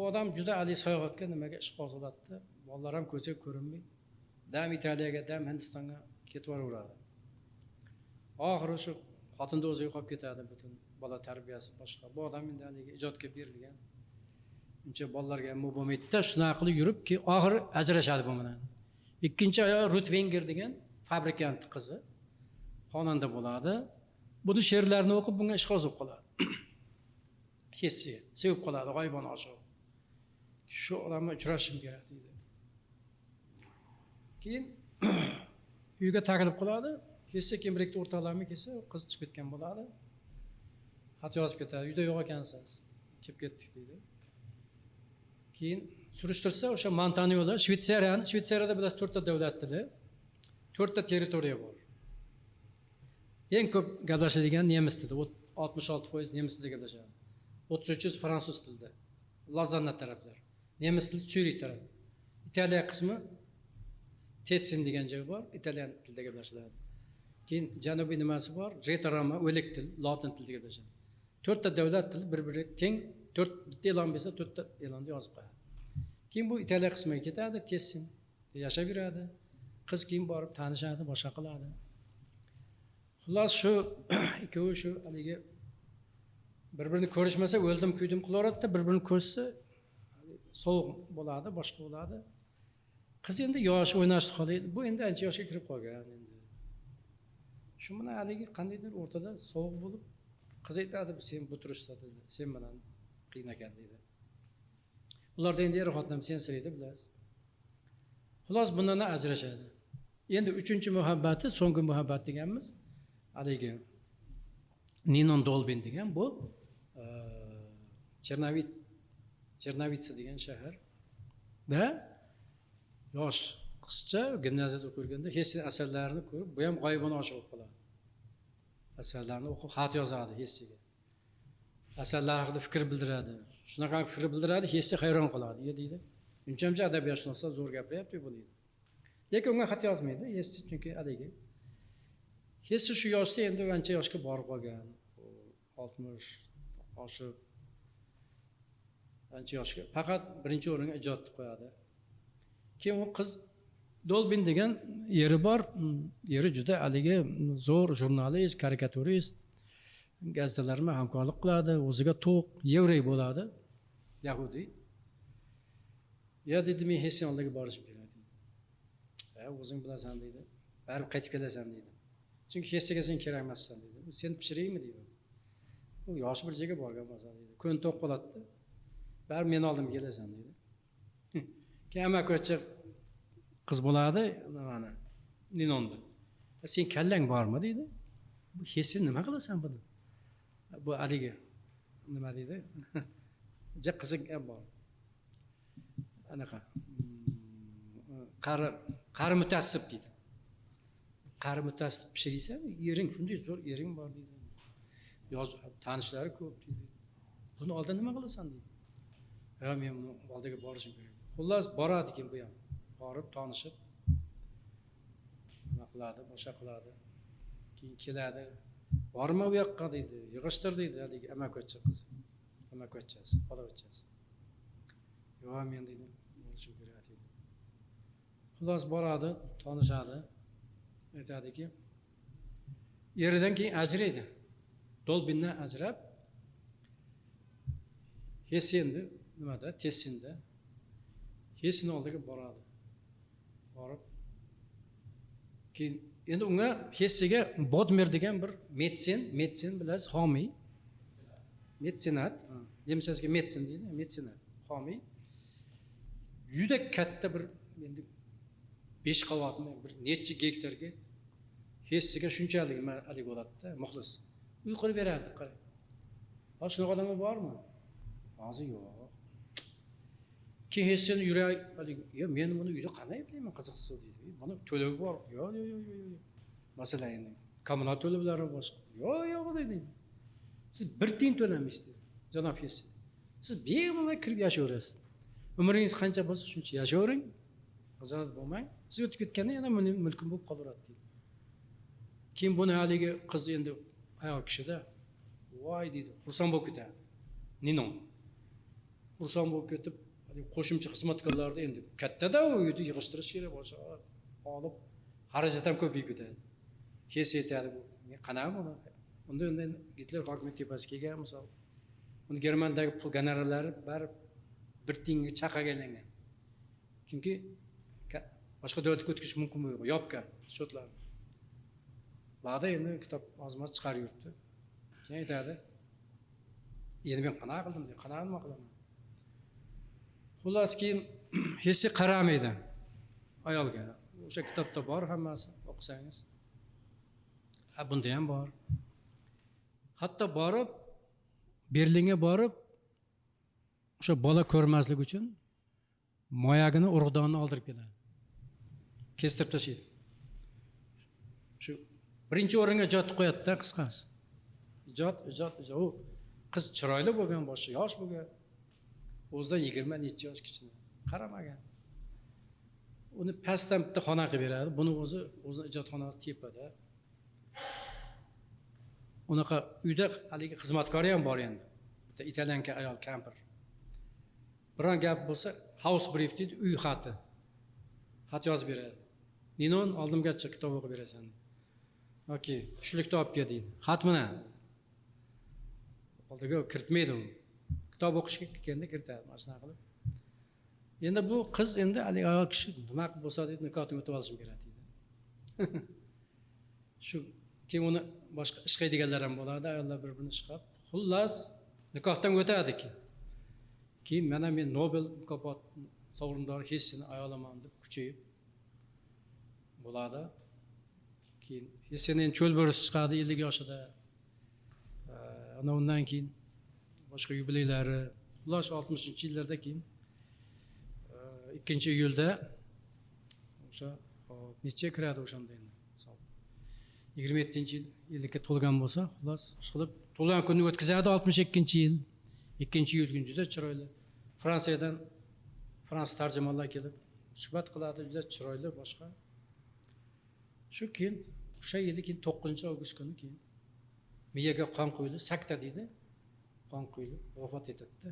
odam juda haligi sayohatga nimaga ishqiboz bo'ladida. Bolalar ham ko'zga ko'rinmay, dam Italiyaga, dam Hindistonga ketib boraveradi. Oxiri shu xotinni o'ziga qolib ketadi butun bola tarbiyasi boshqa. Bu odam endi haligi ijodga berilgan. Uncha bolalarga ham bo'lmaydida, shunaqa qilib yurib, keyin oxiri ajrashadi bu bilan. Ikkinchi ayol Rut Venger degan fabrikant qizi xonanda bo'ladi. Buni she'rlarini o'qib bunga ishqiboz bo'lib qoladi. Hessi sevib qoladi, g'oyibona oshiq. Shu odam bilan uchrashishim kerak deydi. Keyin uyga taklif qiladi. Kelsa keyin bir ikkita o'rtoqlarimi kelsa, qiz chiqib ketgan bo'ladi. Xat yozib ketadi. Uyda yo'q ekansiz. Kelib ketdik deydi. Keyin surishtirsa o'sha Montanyola, Shvetsariyani, Shvetsariyada bilasiz to'rtta davlat tili, to'rtta territoriya bor. Eng ko'p gaplashadigan nemis tili, 66% nemis tilida gaplashadi. 33 fransuz tilida. Lozanna taraflar. Nemis tili Syurix taraf. Italiya qismi Tessin degan joy bor, italyan tilida gaplashiladi. Keyin janubiy nimasi bor, Retoroma o'lik til, lotin tilida gaplashadi. To'rtta davlat tili bir-biriga teng, to'rt bitta e'lon bersa, to'rtta e'lonni yozib qo'yadi. Keyin bu Italiya qismiga ketadi, Tessin yashab yuradi. Qiz keyin borib tanishadi, boshqa qiladi. Xullas shu ikkovi shu haligi bir-birini ko'rishmasa o'ldim kuydim qilaveradida, bir-birini ko'rishsa sovuq bo'ladi, boshqa bo'ladi. Qiz endi yosh, o'ynashni xohlaydi. Bu endi ancha yoshga kirib qolgan endi. Shu bilan haligi qandaydir o'rtada sovuq bo'lib, qiz aytadi, sen bu turishda dedi, sen bilan qiyin ekan deydi. Ularda endi er xotin ham sensiraydi, bilasiz. Xullas bundan ajrashadi. Endi uchinchi muhabbati, so'nggi muhabbat deganimiz haligi Ninon Dolbin degan bu Chernavitsa degan shaharda yosh qizcha gimnaziyada o'qirganda Hesse asarlarini ko'rib, bu ham g'oyibona oshiq bo'lib qoladi. Asarlarni o'qib xat yozadi Hessega. Asarlar haqida fikr bildiradi. Shunaqa fikr bildiradi, Hesse hayron qoladi. "Ya" deydi. "Uncha-muncha adabiyotshunoslar zo'r gapiryapti bu" deydi. Lekin unga xat yozmaydi Hesse, chunki haligi Hesse shu yoshda endi ancha yoshga borib qolgan. 60 oshib ancha yoshga, faqat birinchi o'ringa ijodni qo'yadi. Keyin u qiz Dolbin degan eri bor, eri juda haligi zo'r jurnalist, karikaturist, gazetalar bilan hamkorlik qiladi, o'ziga to'q, yevrey bo'ladi, yahudiy. "Ya" dedi, "men Hesse oldiga borishim kerak" deydi. "Ha, o'zing bilasan" deydi. "Baribir qaytib kelasan" deydi. "Chunki Hessega sen kerak emassan" deydi. "Sen pishiraymi" deydi. "U yoshi bir joyga borgan bo'lsa" deydi. Ko'n to'q qoladida. "Baribir meni oldimga kelasan" deydi. Keyin amakivachcha qiz bo'ladi, nimani? Ninonni. "Sen kallang bormi?" deydi. "Bu Hesse nima qilasan buni?" Bu haligi nima deydi? Ja qiziq gap bor. Anaqa qari mutassib deydi. "Qari mutassib pishiraysan, ering shunday zo'r ering bor" deydi. "Yoz tanishlari ko'p" deydi. "Buni oldin nima qilasan?" deydi. "Ha, men buni oldiga borishim kerak." Xullas boradi keyin bu ham. Borib tanishib nima qiladi, boshqa qiladi. Keyin keladi. "Borma u yoqqa" deydi. "Yig'ishtir" deydi haligi amakivachcha qiz. Amakivachchasi, xolavachchasi. "Yo'q, men" deydi, "borishim kerak" deydi. Xullas boradi, tanishadi. Aytadiki, eridan keyin ajraydi. Dolbindan ajrab Hesse endi nimada? Tessinda. Hesseni oldiga boradi. Borib keyin endi unga Hessega Bodmer degan bir metsen bilasiz, homiy. Metsenat, nemchasiga metsen deydi, metsenat, homiy. Juda katta bir endi 5 qavatli bir necha gektarga Hessega shunchalik haligi bo'ladida, muxlis. Uy qurib berardi, qarang. Hozir shunaqa odamlar bormi? Hozir yo'q. Keyin Hesseni yuragi haligi, "Ya men buni uyda qanday eplayman, qiziqsiz" deydi. "Buni to'lovi bor." "Yo'q, yo'q, yo'q, yo'q, yo'q. Masalan endi kommunal to'lovlari boshqa." "Yo'q, yo'q" deydi. "Siz bir tiyin to'lamaysiz" deydi. "Janob Hesse. Siz bemalol kirib yashayverasiz. Umringiz qancha bo'lsa shuncha yashayvering. Xijolat bo'lmang. Siz o'tib ketganda yana mening mulkim bo'lib qolaveradi" deydi. Keyin buni haligi qiz endi ayol kishida, "Voy" deydi, xursand bo'lib ketadi. Ninon. Xursand bo'lib ketib, qo'shimcha xizmatkorlarni endi kattada u uyni yig'ishtirish kerak, boshqa olib xarajat ham ko'payib ketadi. Hess aytadi, bu men qanaqa buni? Unda endi Gitler hokimiyat tepasiga kelgan misol. Uni Germaniyadagi pul gonorarlari bari bir tiyinga chaqaga aylangan. Chunki boshqa davlatga o'tkazish mumkin yo'q, yopgan счёт larni. Ba'da endi kitob ozmaz chiqarib yuribdi. Keyin aytadi, "Endi men qanaqa qildim" deydi, "Qanaqa nima qilaman?" Xullas keyin Hesse qaramaydi ayolga. O'sha kitobda bor hammasi, o'qisangiz. Ha, bunda ham bor. Hatto borib Berlinga borib o'sha bola ko'rmaslik uchun moyagini, urug'donni oldirib keladi. Kestirib tashlaydi. Shu birinchi o'ringa ijodni qo'yadi-da, qisqasi. Ijod, ijod, ijod. U qiz chiroyli bo'lgan, boshqa yosh bo'lgan. O'zidan 20 necha yosh kichkina. Qaramagan. Uni pastdan bitta xona qilib beradi. Buni o'zi o'zini ijodxonasi tepada. Unaqa uyda haligi xizmatkori ham bor endi. Bitta italyanka ayol kampir. Biron gap bo'lsa, house brief deydi, uy xati. Xat yozib beradi. "Ninon, oldimga chiq, kitob o'qib berasan." Yoki tushlikni olib kel deydi. Xat bilan. Oldiga kiritmaydi uni. Kitob o'qishga kelganda kiritadi, mana shunaqa qilib. Endi bu qiz endi haligi ayol kishi nima qilib bo'lsa deydi, nikohdan o'tib olishim kerak deydi. Shu keyin uni boshqa ishqaydiganlar ham bo'ladi, ayollar bir-birini ishqab. Xullas nikohdan o'tadi keyin. Keyin mana men Nobel mukofot sovrindori Hesseni ayoliman deb kuchayib bo'ladi. Keyin Hesseni endi cho'l bo'risi chiqadi 50 yoshida. Ana undan keyin boshqa yubileylari. Xullas 60-yillarda keyin 2-iyulda o'sha necha kiradi o'shanda endi hisob 27-yil 50ga to'lgan bo'lsa, xullas qilib tug'ilgan kunni o'tkazadi 62-yil 2-iyul kuni juda chiroyli. Fransiyadan fransuz tarjimonlar kelib suhbat qiladi, juda chiroyli boshqa. Shu keyin o'sha yili keyin 9-avgust kuni keyin miyaga qon quyilib, sakta deydi, qon quyilib vafot etadida.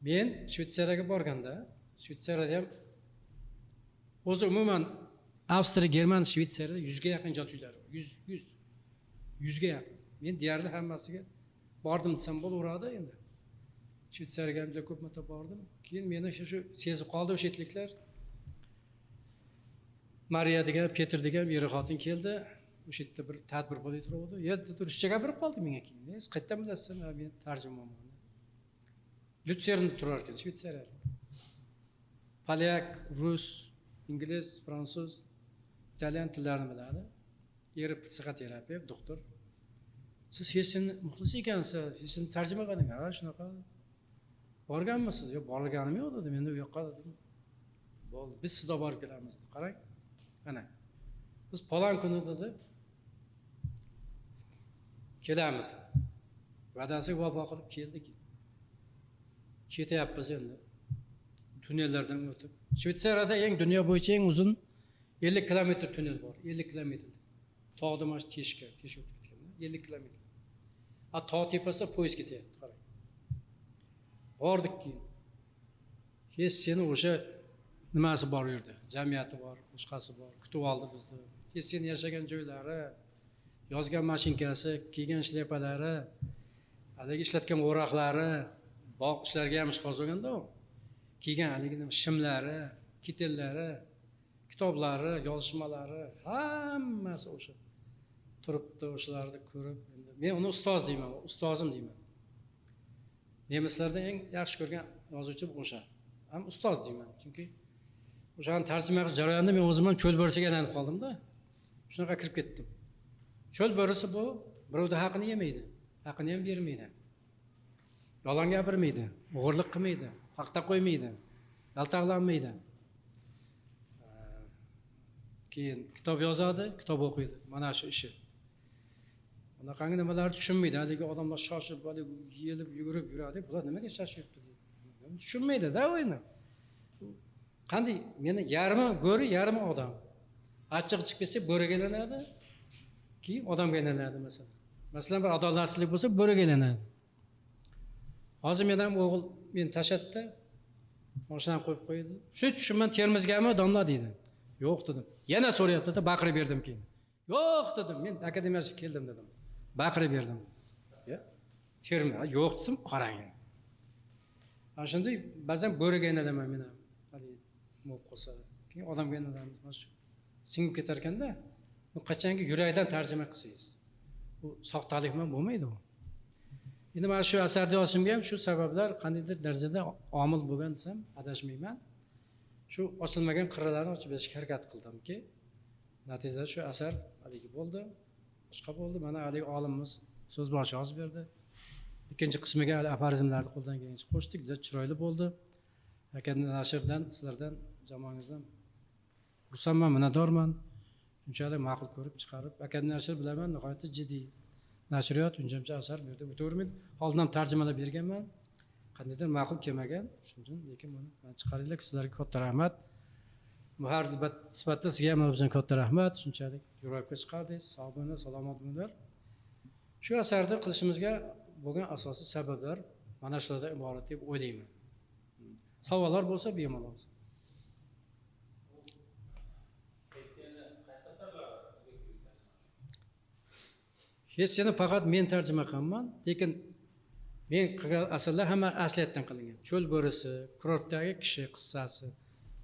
Men Shvetsariyaga borganda, Shvetsariyada ham o'zi umuman Avstriya, Germaniya, Shvetsariyada 100ga yaqin ijod uylari bor. 100 100 100ga yaqin. Men deyarli hammasiga bordim desam bo'laveradi endi. Shvetsariyaga ham juda ko'p marta bordim. Keyin meni shu sezib qoldi o'sha yerliklar. Mariya degan, Peter degan er xotin keldi. O'sha yerda bir tadbir bo'lib turuvdi. Ya dedi, ruscha gapirib qoldi menga keyin. Siz qayerdan bilasiz? Men tarjimonman. Lyutsernda turar ekan, Shvetsariyada. Polyak, rus, ingliz, fransuz, italyan tillarini biladi. Eri psixoterapevt, doktor. Siz Hessenni muxlisi ekansiz, Hessenni tarjima qiling. Ha, shunaqa. Borganmisiz? Yo'q, borganim yo'q dedim. Endi u yoqqa dedim. Bo'ldi, biz sizga borib kelamiz. Qarang. Ana. Biz falon kuni dedi. Kelamiz. Va'dasiga vafo qilib keldik. Ketyapmiz endi. Tunnellardan o'tib. Shvetsariyada eng dunyo bo'yicha eng uzun 50 kilometr tunnel bor. 50 kilometr. Tog'da mana shu teshikka, teshik o'tib ketgan. 50 kilometr. A tog' tepasida poyezd ketyapti, qarang. Bordik keyin. Hesseni o'sha nimasi bor u yerda, jamiyati bor, boshqasi bor, kutib oldi bizni. Hesseni yashagan joylari, yozgan mashinkasi, kiygan shlyapalari, haligi ishlatgan o'roqlari, bog' ishlariga ham ishqoz bo'lganda u. Kiygan haligi nima shimlari, kitellari, kitoblari, yozishmalari, hammasi o'sha turibdi, o'shalarni ko'rib endi men uni ustoz deyman, ustozim deyman. Nemislarda eng yaxshi ko'rgan yozuvchi o'sha. Ham ustoz deyman, chunki o'shani tarjima qilish jarayonida men o'zim ham cho'l bo'risiga aylanib qoldimda. Shunaqa kirib ketdim. Cho'l bo'risi bu birovni haqini yemaydi, haqini ham bermaydi. Yolg'on gapirmaydi, o'g'irlik qilmaydi, paxta qo'ymaydi, yaltaqlanmaydi. Keyin kitob yozadi, kitob o'qiydi. Mana shu ishi. Bunaqangi nimalarni tushunmaydi. Haligi odamlar shoshib, haligi yelib yugurib yuradi. Bular nimaga shoshyapti deydi. Tushunmaydi-da u endi. Qanday meni yarmi bo'ri, yarmi odam. Achchiq chiqib ketsa bo'riga aylanadi, keyin odamga aylanadi masalan. Masalan, bir adolatsizlik bo'lsa bo'riga aylanadi. Hozir men ham o'g'il meni tashladida mashinani qo'yib qo'ydi. Shu tushunman Termizgami domla deydi. Yo'q dedim. Yana so'rayapti-da, baqirib berdim keyin. Yo'q dedim, men akademiyasiga keldim dedim. Baqirib berdim. Ya, Termiz, yo'q desam qarang. Ana shunday ba'zan bo'riga aylanaman men ham. Haligi bo'lib qolsa, keyin odamga aylanamiz. Mana shu singib ketar ekanda, bu qachonki yurakdan tarjima qilsangiz, bu soxtalik bilan bo'lmaydi u. Endi mana shu asarni yozishimga ham shu sabablar qandaydir darajada omil bo'lgan desam adashmayman. Shu ochilmagan qirralarni ochib berishga harakat qildimki, natijada shu asar haligi bo'ldi, boshqa bo'ldi. Mana haligi olimimiz so'zboshi yozib berdi. Ikkinchi qismiga hali aforizmlarni qo'ldan kelgancha qo'shdik, juda chiroyli bo'ldi. Akademiya nashrdan, sizlardan, jamoangizdan xursandman, minnatdorman. Shunchalik ma'qul ko'rib chiqarib, akademiya nashr bilaman, nihoyatda jiddiy nashriyot, uncha asar bu yerda o'tavermaydi. Oldin ham tarjimalab berganman. Qandaydir ma'qul kelmagan, shuning uchun lekin buni man chiqaringlar, sizlarga katta rahmat. Muharrir sifatida sizga ham bizdan katta rahmat. Shunchalik ro'yobga chiqardingiz, sog' bo'linglar, salomat bo'linglar. Shu asarni qilishimizga bo'lgan asosiy sabablar mana shulardan iborat deb o'ylayman. Savollar bo'lsa bemalol. Hesseni qaysi asarlari o'zbek tiliga tarjima Hesseni faqat men tarjima qilganman, lekin men qilgan asarlar hamma asliyatdan qilingan. Cho'l bo'risi, kurortdagi kishi qissasi,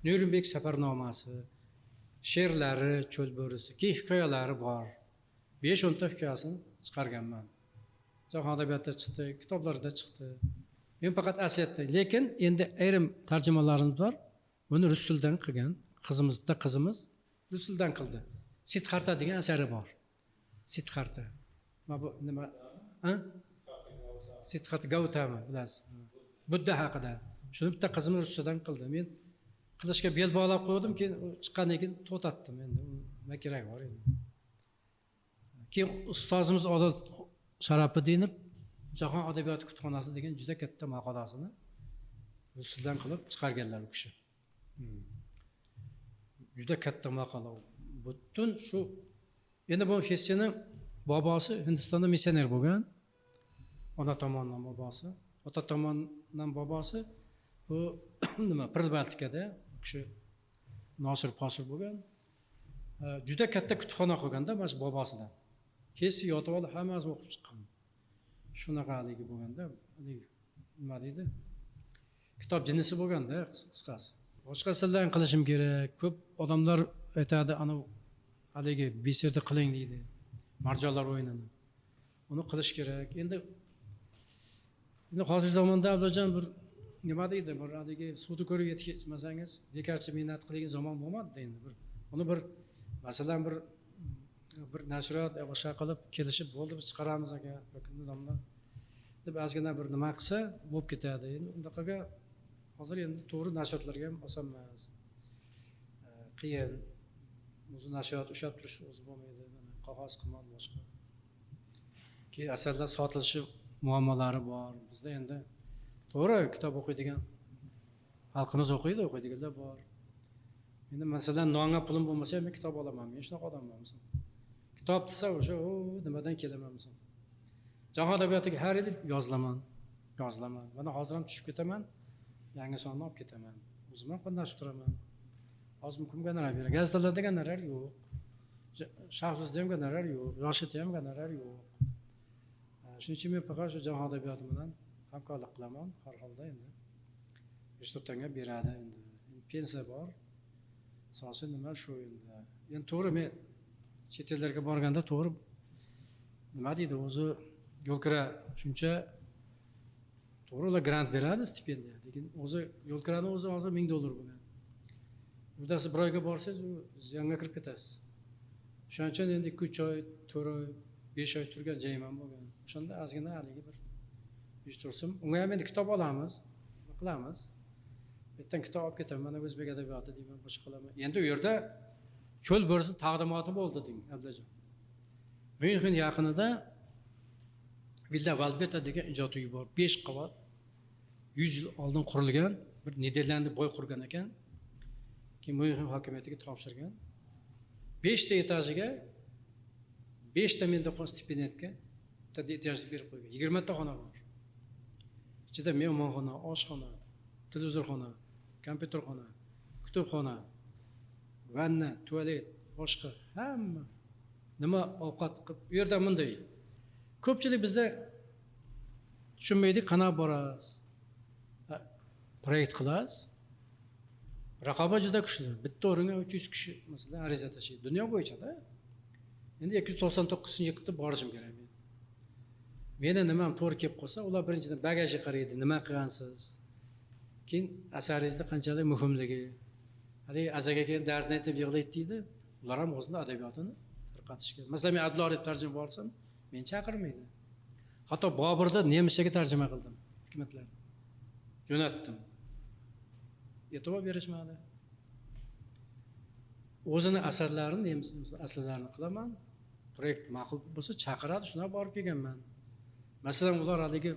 Nyurnberg safarnomasi, she'rlari cho'l bo'risi, keyin hikoyalari bor. 5-10 ta hikoyasini chiqarganman. Jahon adabiyotida chiqdi, kitoblarda chiqdi. Men faqat asliyatda, lekin endi ayrim tarjimalarimiz bor. Buni rus tilidan qilgan qizimiz, bitta qizimiz rus tilidan qildi. Sidxarta degan asari bor. Sidxarta. Mana bu nima? Ha? Siddharth Gautama bilasiz. Budda haqida. Shuni bitta qizim ruschadan qildi. Men qilishga bel bog'lab qo'ydim, keyin u chiqqandan keyin to'xtatdim endi. Nima keragi bor endi. Keyin ustozimiz Ozod Sharafiddinov Jahon adabiyoti kutubxonasi degan juda katta maqolasini rus tilidan qilib chiqarganlar u kishi. Juda katta maqola. Butun shu endi bu Hesseni bobosi Hindistonda missioner bo'lgan. Ona tomondan bobosi, ota tomondan bobosi bu nima Pribaltikada u kishi nosir posir bo'lgan. Juda katta kutubxona qilganda mana shu bobosidan. Hesse yotib olib hammasini o'qib chiqqan. Shunaqa haligi bo'lganda, haligi nima deydi? Kitob jinnisi bo'lganda qisqasi. Boshqa tildan qilishim kerak. Ko'p odamlar aytadi, ana haligi biserni qiling deydi. Marjonlar o'yinini. Uni qilish kerak. Endi hozirgi zamonda Abdullajon bir nima deydi, bir haligi suvni ko'rib yetishmasangiz, bekorchi mehnat qilgan zamon bo'lmadi endi bir. Uni bir masalan bir nashriyot boshqa qilib kelishib bo'ldi, biz chiqaramiz aka, yoki nizomlar deb ozgina bir nima qilsa bo'lib ketadi. Endi undaqaga hozir endi to'g'ri nashriyotlarga ham oson emas. Qiyin. O'zi nashriyot ushlab turish o'zi bo'lmaydi. Mana qog'oz qimmat boshqa. Keyin asarlar sotilishi muammolari bor. Bizda endi to'g'ri kitob o'qiydigan xalqimiz o'qiydi, o'qiydiganlar bor. Endi masalan nonga pulim bo'lmasa ham men kitob olaman. Men shunaqa odamman masalan. Kitob desa o'sha nimadan kelaman masalan. Jahon adabiyotiga har yili yozilaman, yozilaman. Mana hozir ham tushib ketaman, yangi sonni olib ketaman. O'zim ham qatnashib turaman. Hozir kim gonorar beradi? Gazetalarda gonorar yo'q. Shahrizda ham gonorar yo'q, Yoshlikda ham gonorar yo'q. Shuning uchun men faqat shu jahon adabiyoti bilan hamkorlik qilaman. Har holda endi 3-4 tanga beradi endi. Pensiya bor. Asosiy nima shu endi. Endi to'g'ri men chet ellarga borganda to'g'ri nima deydi o'zi yo'lkira shuncha to'g'ri ular grant beradi stipendiya, lekin o'zi yo'lkirani o'zi hozir $1000 bo'lgan. Bittasi bir oyga borsangiz u ziyonga kirib ketasiz. Shuning uchun endi 2-3 oy, 4 oy, 5 oy turgan joyim ham bo'lgan. O'shanda ozgina haligi bir 100 tursin. Unga ham endi kitob olamiz, qilamiz. Bu yerdan kitob olib ketaman, mana o'zbek adabiyoti deyman, boshqa qilaman. Endi u yerda cho'l bo'risi taqdimoti bo'ldi deng, Abdullajon. Myunxen yaqinida Villa Valbeta degan ijod uyi bor. 5 qavat, 100 yil oldin qurilgan, bir Niderlandiya boy qurgan ekan. Keyin Myunxen hokimiyatiga topshirgan. 5 ta etajiga 5 ta menda qolgan stipendiyatga bitta etajni berib qo'ygan. 20 ta xona bor. Ichida mehmonxona, oshxona, televizorxona, kompyuterxona, kutubxona, vanna, tualet, boshqa hamma nima ovqat qilib, u yerda bunday. Ko'pchilik bizda tushunmaydi, qanaqa borasiz? Proyekt qilasiz. Raqobat juda kuchli. Bitta o'ringa 300 kishi masalan ariza tashlaydi. Dunyo bo'yicha-da. Endi 299-qilib borishim kerak men. Meni nimam to'g'ri kelib qolsa, ular birinchidan bagajga qaraydi, nima qilgansiz. Keyin asaringizni qanchalik muhimligi. Haligi azaga keyin dardini aytib yig'laydi deydi. Ular ham o'zini adabiyotini tarqatishga. Masalan, men Abdulla Arif tarjima borsam, meni chaqirmaydi. Hatto Boburni nemischaga tarjima qildim, hikmatlarni. Jo'natdim. E'tibor berishmadi. O'zini asarlarini, nemis asarlarini qilaman. Proyekt ma'qul bo'lsa chaqiradi, shuna borib kelganman. Masalan, ular haligi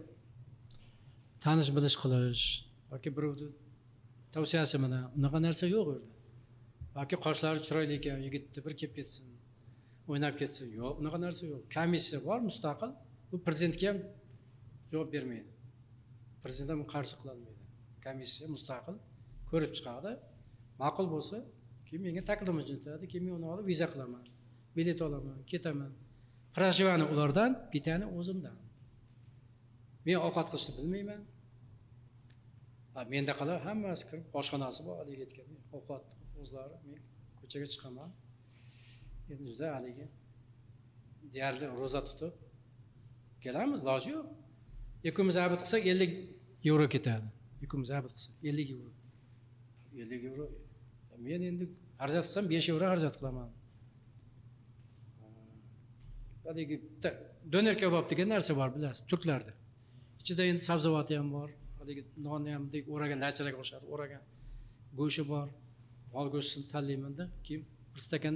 tanish bilish qilish yoki birovni tavsiyasi bilan unaqa narsa yo'q u yerda. Yoki qoshlari chiroyli ekan, yigitni bir kelib ketsin, o'ynab ketsin. Yo'q, unaqa narsa yo'q. Komissiya bor, mustaqil. Bu prezidentga ham javob bermaydi. Prezident ham qarshi qila olmaydi. Komissiya mustaqil ko'rib chiqadi. Ma'qul bo'lsa, keyin menga taklif jo'natadi, keyin men uni olib viza qilaman, bilet olaman, ketaman. Проживание ulardan, pitani o'zimdan. Men ovqat qilishni bilmayman. Mendaqalar hammasi kirib, oshxonasi bor, haligi aytgandek, ovqat o'zlari, men ko'chaga chiqaman. Endi juda haligi deyarli ro'za tutib kelamiz, iloji yo'q. Ikkovimiz abid qilsak 50 yevro ketadi. Ikkovimiz abid qilsak 50 yevro. 50 yevro. Men endi xarajat qilsam 5 yevro xarajat qilaman. Haligi bitta doner kebob degan narsa bor, bilasiz, turklarda. Ichida endi sabzavoti ham bor, haligi nonni ham bunday o'ragan lachalarga o'xshadi, o'ragan go'shti bor. Mol go'shtini tanlaymanda, keyin bir stakan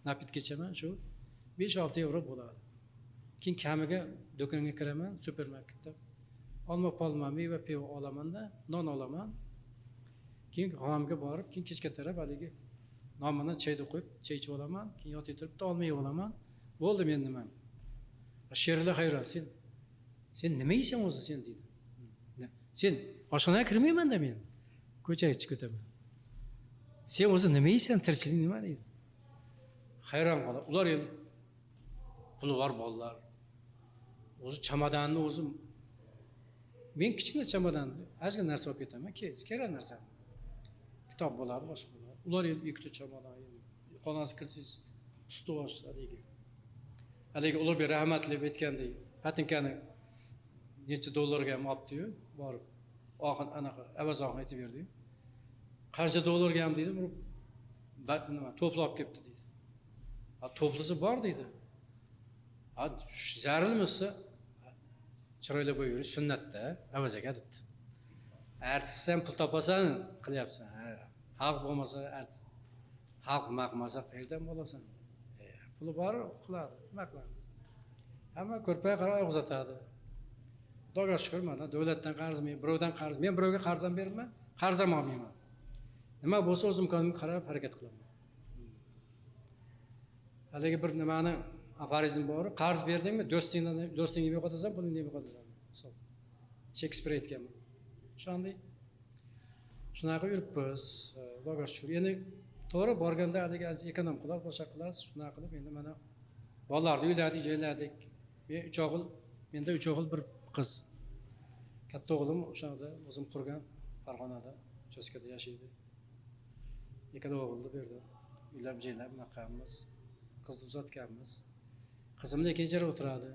напитка ichaman, shu 5-6 yevro bo'ladi. Keyin kamiga do'konga kiraman, supermarketda olma polma, meva peva olamanda, non olaman. Keyin xonamga borib, keyin kechga taraf haligi non bilan chayni qo'yib, chay ichib olaman, keyin yotib turib bitta olma yeb olaman. Bo'ldi men nimam. Sherlar hayron, sen nima yeysan o'zi sen deydi. Sen oshxonaga kirmayman-da men. Ko'chaga chiqib ketaman. Sen o'zi nima yeysan, tirikchilik nima deydi. Hayron qoladi. Ular endi puli bor bolalar. O'zi chamodanni o'zi men kichkina chamodanni ozgina narsa olib ketaman, kerak narsa. Kitob bo'ladi, boshqa bo'ladi. Ular endi ikkita chamodan, endi xonasiga kirsangiz stol haligi. Haligi Ulug'bek rahmatli aytgandek, patinkani necha dollarga ham olibdi-yu, borib oxin anaqa Avaz oxin aytib berdi-yu. Qancha dollarga ham deydi, nima to'plab kelibdi deydi. Ha, to'plisi bor deydi. Ha, zarilmisa chiroyli bo'lib yurish sunnatda, Avaz aka debdi. Artist pul topasan, qilyapsan. Ha, xalq bo'lmasa artist, xalq maqmasa qayerdan bo'lasan? Puli bor qiladi, nima qiladi? Hamma ko'rpaga qarab oyoq uzatadi. Xudoga shukur, mana davlatdan qarz, men birovdan qarz, men birovga qarz ham bermayman, qarz ham olmayman. Nima bo'lsa o'z imkonimga qarab harakat qilaman. Haligi bir nimani aforizm bor, qarz berdingmi, do'stingni yo'qotasan, pulingni yo'qotasan. Misol. Shekspir aytgan. O'shanday. Shunaqa yuribmiz, Xudoga shukur. Endi to'g'ri borganda haligi az ekonom qiladi, boshqa qilasiz, shunaqa qilib endi mana bolalarni uyladik, joyladik. Men 3 o'g'il, menda 3 o'g'il, bir qiz. Katta o'g'lim o'shanda o'zim qurgan Farg'onada, uchastkada yashaydi. Ikkala o'g'ilni berdi. Uylab joylab nima, qizni uzatganmiz. Qizim lekin ijara o'tiradi.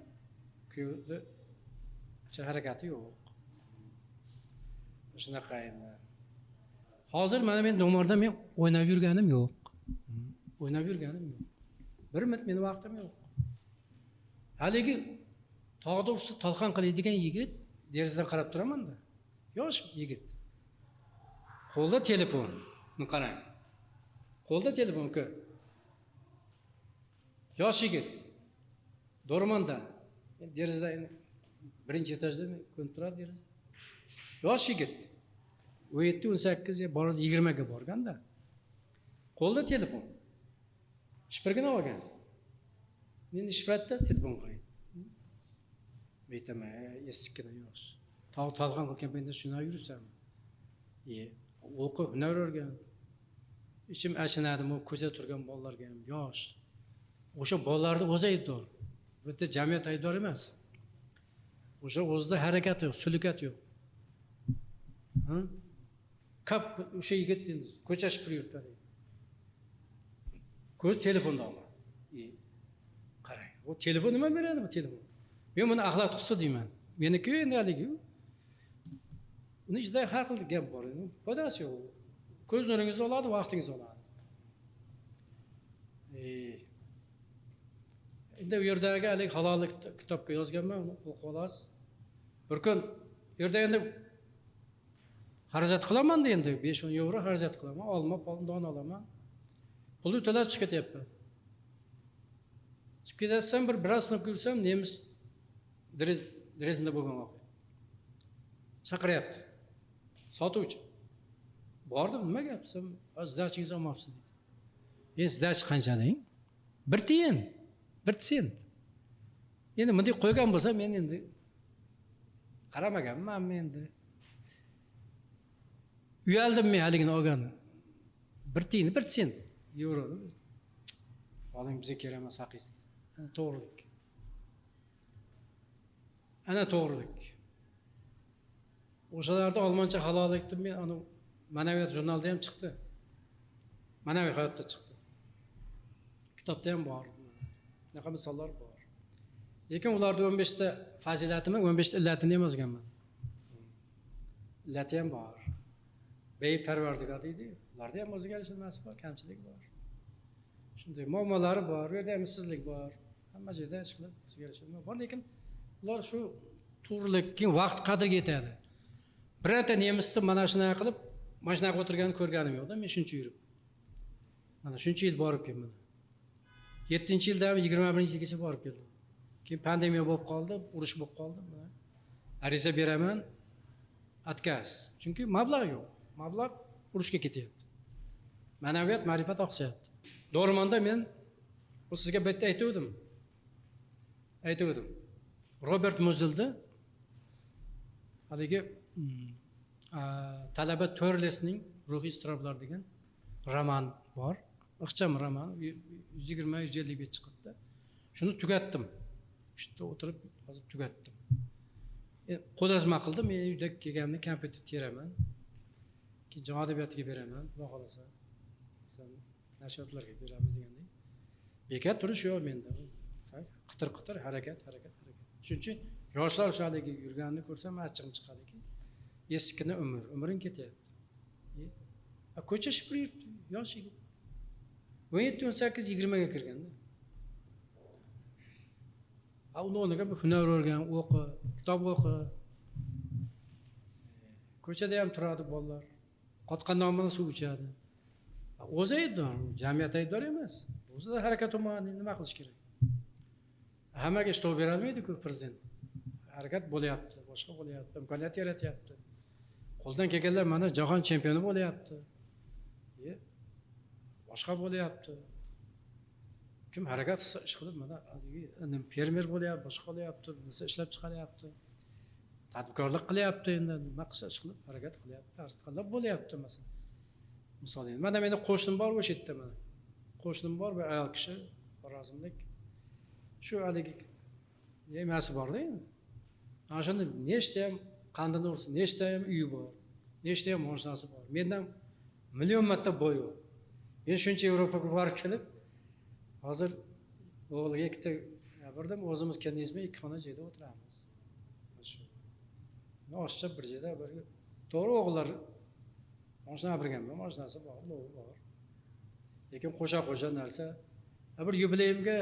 Kuyovni harakati yo'q. Shunaqa endi. Hozir mana men domarda men o'ynab yurganim yo'q. O'ynab yurganim yo'q. Bir minut meni vaqtim yo'q. Haligi tog'da ursa talqon qiladigan yigit derazadan qarab turaman-da. Yosh yigit. Qo'lda telefon. Buni qarang. Qo'lda telefon ku. Yosh yigit. Do'rmonda. Derazadan birinchi etajda ko'rinib turadi deraza. Yosh yigit. 17, 18, boradi 20 ga borganda. Qo'lda telefon. Shipirgini olgan. Endi shipratda telefon qaraydi. Aytaman, eskina yosh. Tog' talqon qilgan paytda shunday yuribsanmi? O'qib, hunar o'rgan. Ichim achinadi, bu ko'chada turgan bolalarga ham yosh. O'sha bolalarni o'zi aybdor. Bu yerda jamiyat aybdor emas. O'sha o'zida harakat yo'q, sulukat yo'q. Ha? Kap o'sha yigit endi ko'cha shipirib yuribdi. Ko'z telefonda olma. Qarang, bu telefon nima beradi bu telefon? Men buni axlat qutisi deyman. Meniki endi haligi. Uni ichida har xil gap bor. Foydasi yo'q. Ko'z nuringizni oladi, vaqtingizni oladi. Endi u yerdagi haligi halollik kitobga yozganman, uni o'qib olasiz. Bir kun u yerda endi xarajat qilaman-da endi 5-10 yevro xarajat qilaman, olma, don olaman. Pulni to'lab chiqib ketyapman. Chiqib ketatsam biroz sinib yursam, nemis Drezdenda bo'lgan voqea. Chaqiryapti. Sotuvchi. Bordim, nima gap desam, "Сдача ngizni olmabsiz" deydi. Endi сдача qancha deng? 1 tiyin, 1 sent. Endi bunday qo'ygan bo'lsam, men endi qaramaganman endi. Uyaldim men haligini olgani. 1 tiyin, 1 sent yevro. Oling, bizga kerak emas haqingiz. Ana to'g'rilik. Ana to'g'rilik. O'shalarda olmoncha halollik deb men ana ma'naviyat jurnalida ham chiqdi. Ma'naviy hayotda chiqdi. Kitobda ham bor. Bunaqa misollar bor. Lekin ularda 15 ta fazilatini, 15 ta illatini ham yozganman. Illati ham bor. Beyparvardigor deydi. Ularda ham o'ziga yarasha nimasi bor, kamchiligi bor. Shunday muammolari bor, u yerda ham ishsizlik bor. Hamma joyda ish qilib, o'ziga yarasha nima bor, lekin ular shu To'g'rilik, keyin vaqt qadriga yetadi. Birorta nemisni mana shunaqa qilib, mana shunaqa o'tirganini ko'rganim yo'qda, men shuncha yurib. Mana shuncha yil borib keldim. 7-yildan 21-yilgacha borib keldim. Keyin pandemiya bo'lib qoldi, urush bo'lib qoldi. Mana ariza beraman, отказ. Chunki mablag' yo'q. Mablag' urushga ketyapti. Ma'naviyat, ma'rifat oqsayapti. Do'rmonda men bu sizga bitta aytuvdim. Aytuvdim. Robert Muzilni haligi talaba Törlesning ruhiy iztiroblar degan roman bor. Ixcham roman, 120-150 bet chiqibdi. Shuni tugatdim. Shunda o'tirib yozib tugatdim. Qo'lyozma qildim. Men uyda kelganimda kompyuter teraman. Keyin jahon adabiyotiga beraman, xudo xohlasa. Masalan, nashriyotlarga beramiz degandek. Bekor turish yo'q menda. Qitir-qitir harakat, harakat, harakat. Shuning uchun yoshlar o'sha haligi yurganini ko'rsam achchig'im chiqadiki, eskina umr, umring ketyapti. Ko'cha shipirib yuribdi, yosh yigit. 17, 18, 20 ga kirganda. Uni o'rniga bir hunar o'rgan, o'qi, kitob o'qi. Ko'chada ham turadi bolalar. Qotgan non bilan suv ichadi. O'zi aybdor, jamiyat aybdor emas. O'zida harakat bo'lmaganda nima qilish kerak? Hammaga ishlov berolmaydi-ku prezident. Harakat bo'lyapti, boshqa bo'lyapti, imkoniyat yaratyapti. Qo'ldan kelganlar mana jahon chempioni bo'lyapti. Boshqa bo'lyapti. Kim harakat qilsa ish qilib mana fermer bo'lyapti, boshqa bo'lyapti, narsa ishlab chiqaryapti. Tadbirkorlik qilyapti, endi nima qilsa ish qilib harakat qilyapti, harakat qilib bo'lyapti masalan. Misol endi mana meni qo'shnim bor o'sha yerda mana. Qo'shnim bor bir ayol kishi, xorazmlik. Shu haligi yemasi borda endi. Ana shunda nechta ham qandini ursin, nechta ham uyi bor, nechta ham mashinasi bor. Mendan million marta boy u. Men shuncha Yevropaga borib kelib, hozir o'g'liga ikkita gapirdim, o'zimiz kendimizmi ikki xona joyda o'tiramiz. Shu. Oshcha bir joyda bir to'g'ri o'g'illar mashina olganman, mashinasi bor, lovi bor. Lekin qo'sha-qo'sha narsa. Bir yubileyimga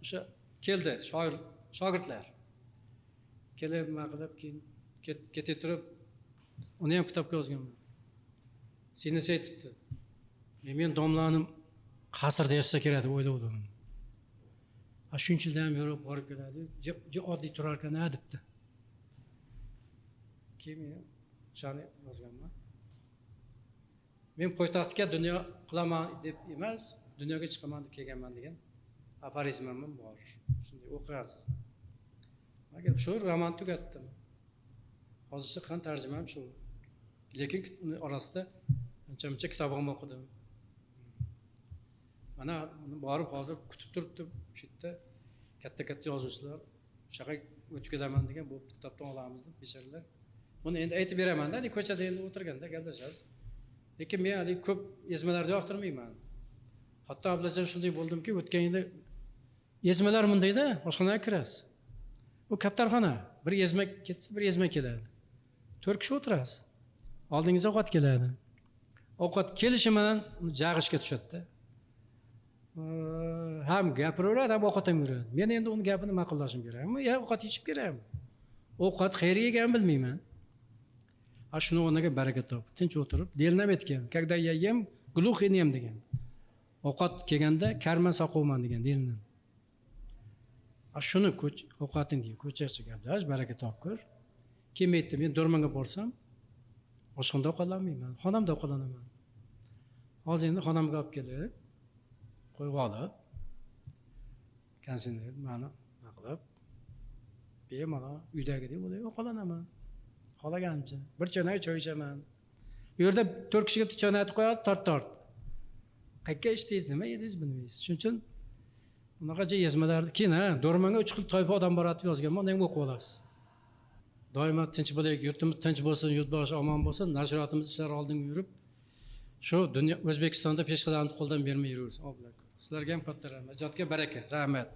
o'sha keldi shoir shogirdlar. Kelib nima qilib keyin keta turib uni ham kitobga yozganman. Sinisi aytibdi. Men domlanim qasrda yashasa kerak deb o'ylagandim. Shuncha yildan ham yurib borib keladi, oddiy turar ekan debdi. Keyin men o'shani yozganman. Men poytaxtga dunyo qilaman deb emas, dunyoga chiqaman deb kelganman degan aforizmim bor. Shunday o'qigansiz. Agar shu roman tugatdim. Hozir chiqqan tarjimam shu. Lekin uni orasida ancha-muncha kitobim o'qidim. Mana uni borib hozir kutib turibdi o'sha yerda katta-katta yozuvchilar o'shaqa o'tib kelaman degan bu kitobdan olamiz deb bechoralar. Buni endi aytib beraman-da, ko'chada endi o'tirganda gaplashasiz. Lekin men hali ko'p ezmalarni yoqtirmayman. Hatto ablajon shunday bo'ldimki, o'tgan yili ezmalar bundayda oshxonaga kirasiz. U kaptarxona, bir ezma ketsa bir ezma keladi. 4 kishi o'tirasiz. Oldingizga ovqat keladi. Ovqat kelishi bilan uni jag'ishga tushadi-da. Ham gapiraveradi, ham ovqat ham yuradi. Men endi uni gapini ma'qullashim kerakmi? Ya ovqat yechib kerakmi? Ovqat qayerga yeganini bilmayman. Shuni o'rniga baraka top. Tinch o'tirib, Lenin ham aytgan, "Когда я ем, глух и нем" degan. Ovqat kelganda karman soqovman degan Lenin. Shuni ovqating degan, ko'chacha gaplash, baraka topkur. Kim aytdi, men Do'rmonga borsam, oshxonada ovqatlanmayman, xonamda ovqatlanaman. Hozir endi xonamga olib kelib, qo'yib olib, konserni mani nima qilib, bemalol uydagidek bo'lib ovqatlanaman. Xohlaganimcha bir cho'nak choy ichaman. Bu yerda 4 kishiga bitta cho'nakni qo'yadi, tort-tort. Qayerga ichdingiz, nima yedingiz bilmaysiz. Shuning uchun unaqa ezmalar, keyin Do'rmonga 3 xil toifa odam boradi deb yozganman, uni ham o'qib olasiz. Doimo tinch bo'laylik, yurtimiz tinch bo'lsin, yurtboshi omon bo'lsin, nashriyotimiz ishlari oldinga yurib, shu dunyo O'zbekistonda peshqadamni qo'ldan bermay yuraversin. Sizlarga ham katta rahmat. Ijodga baraka, rahmat.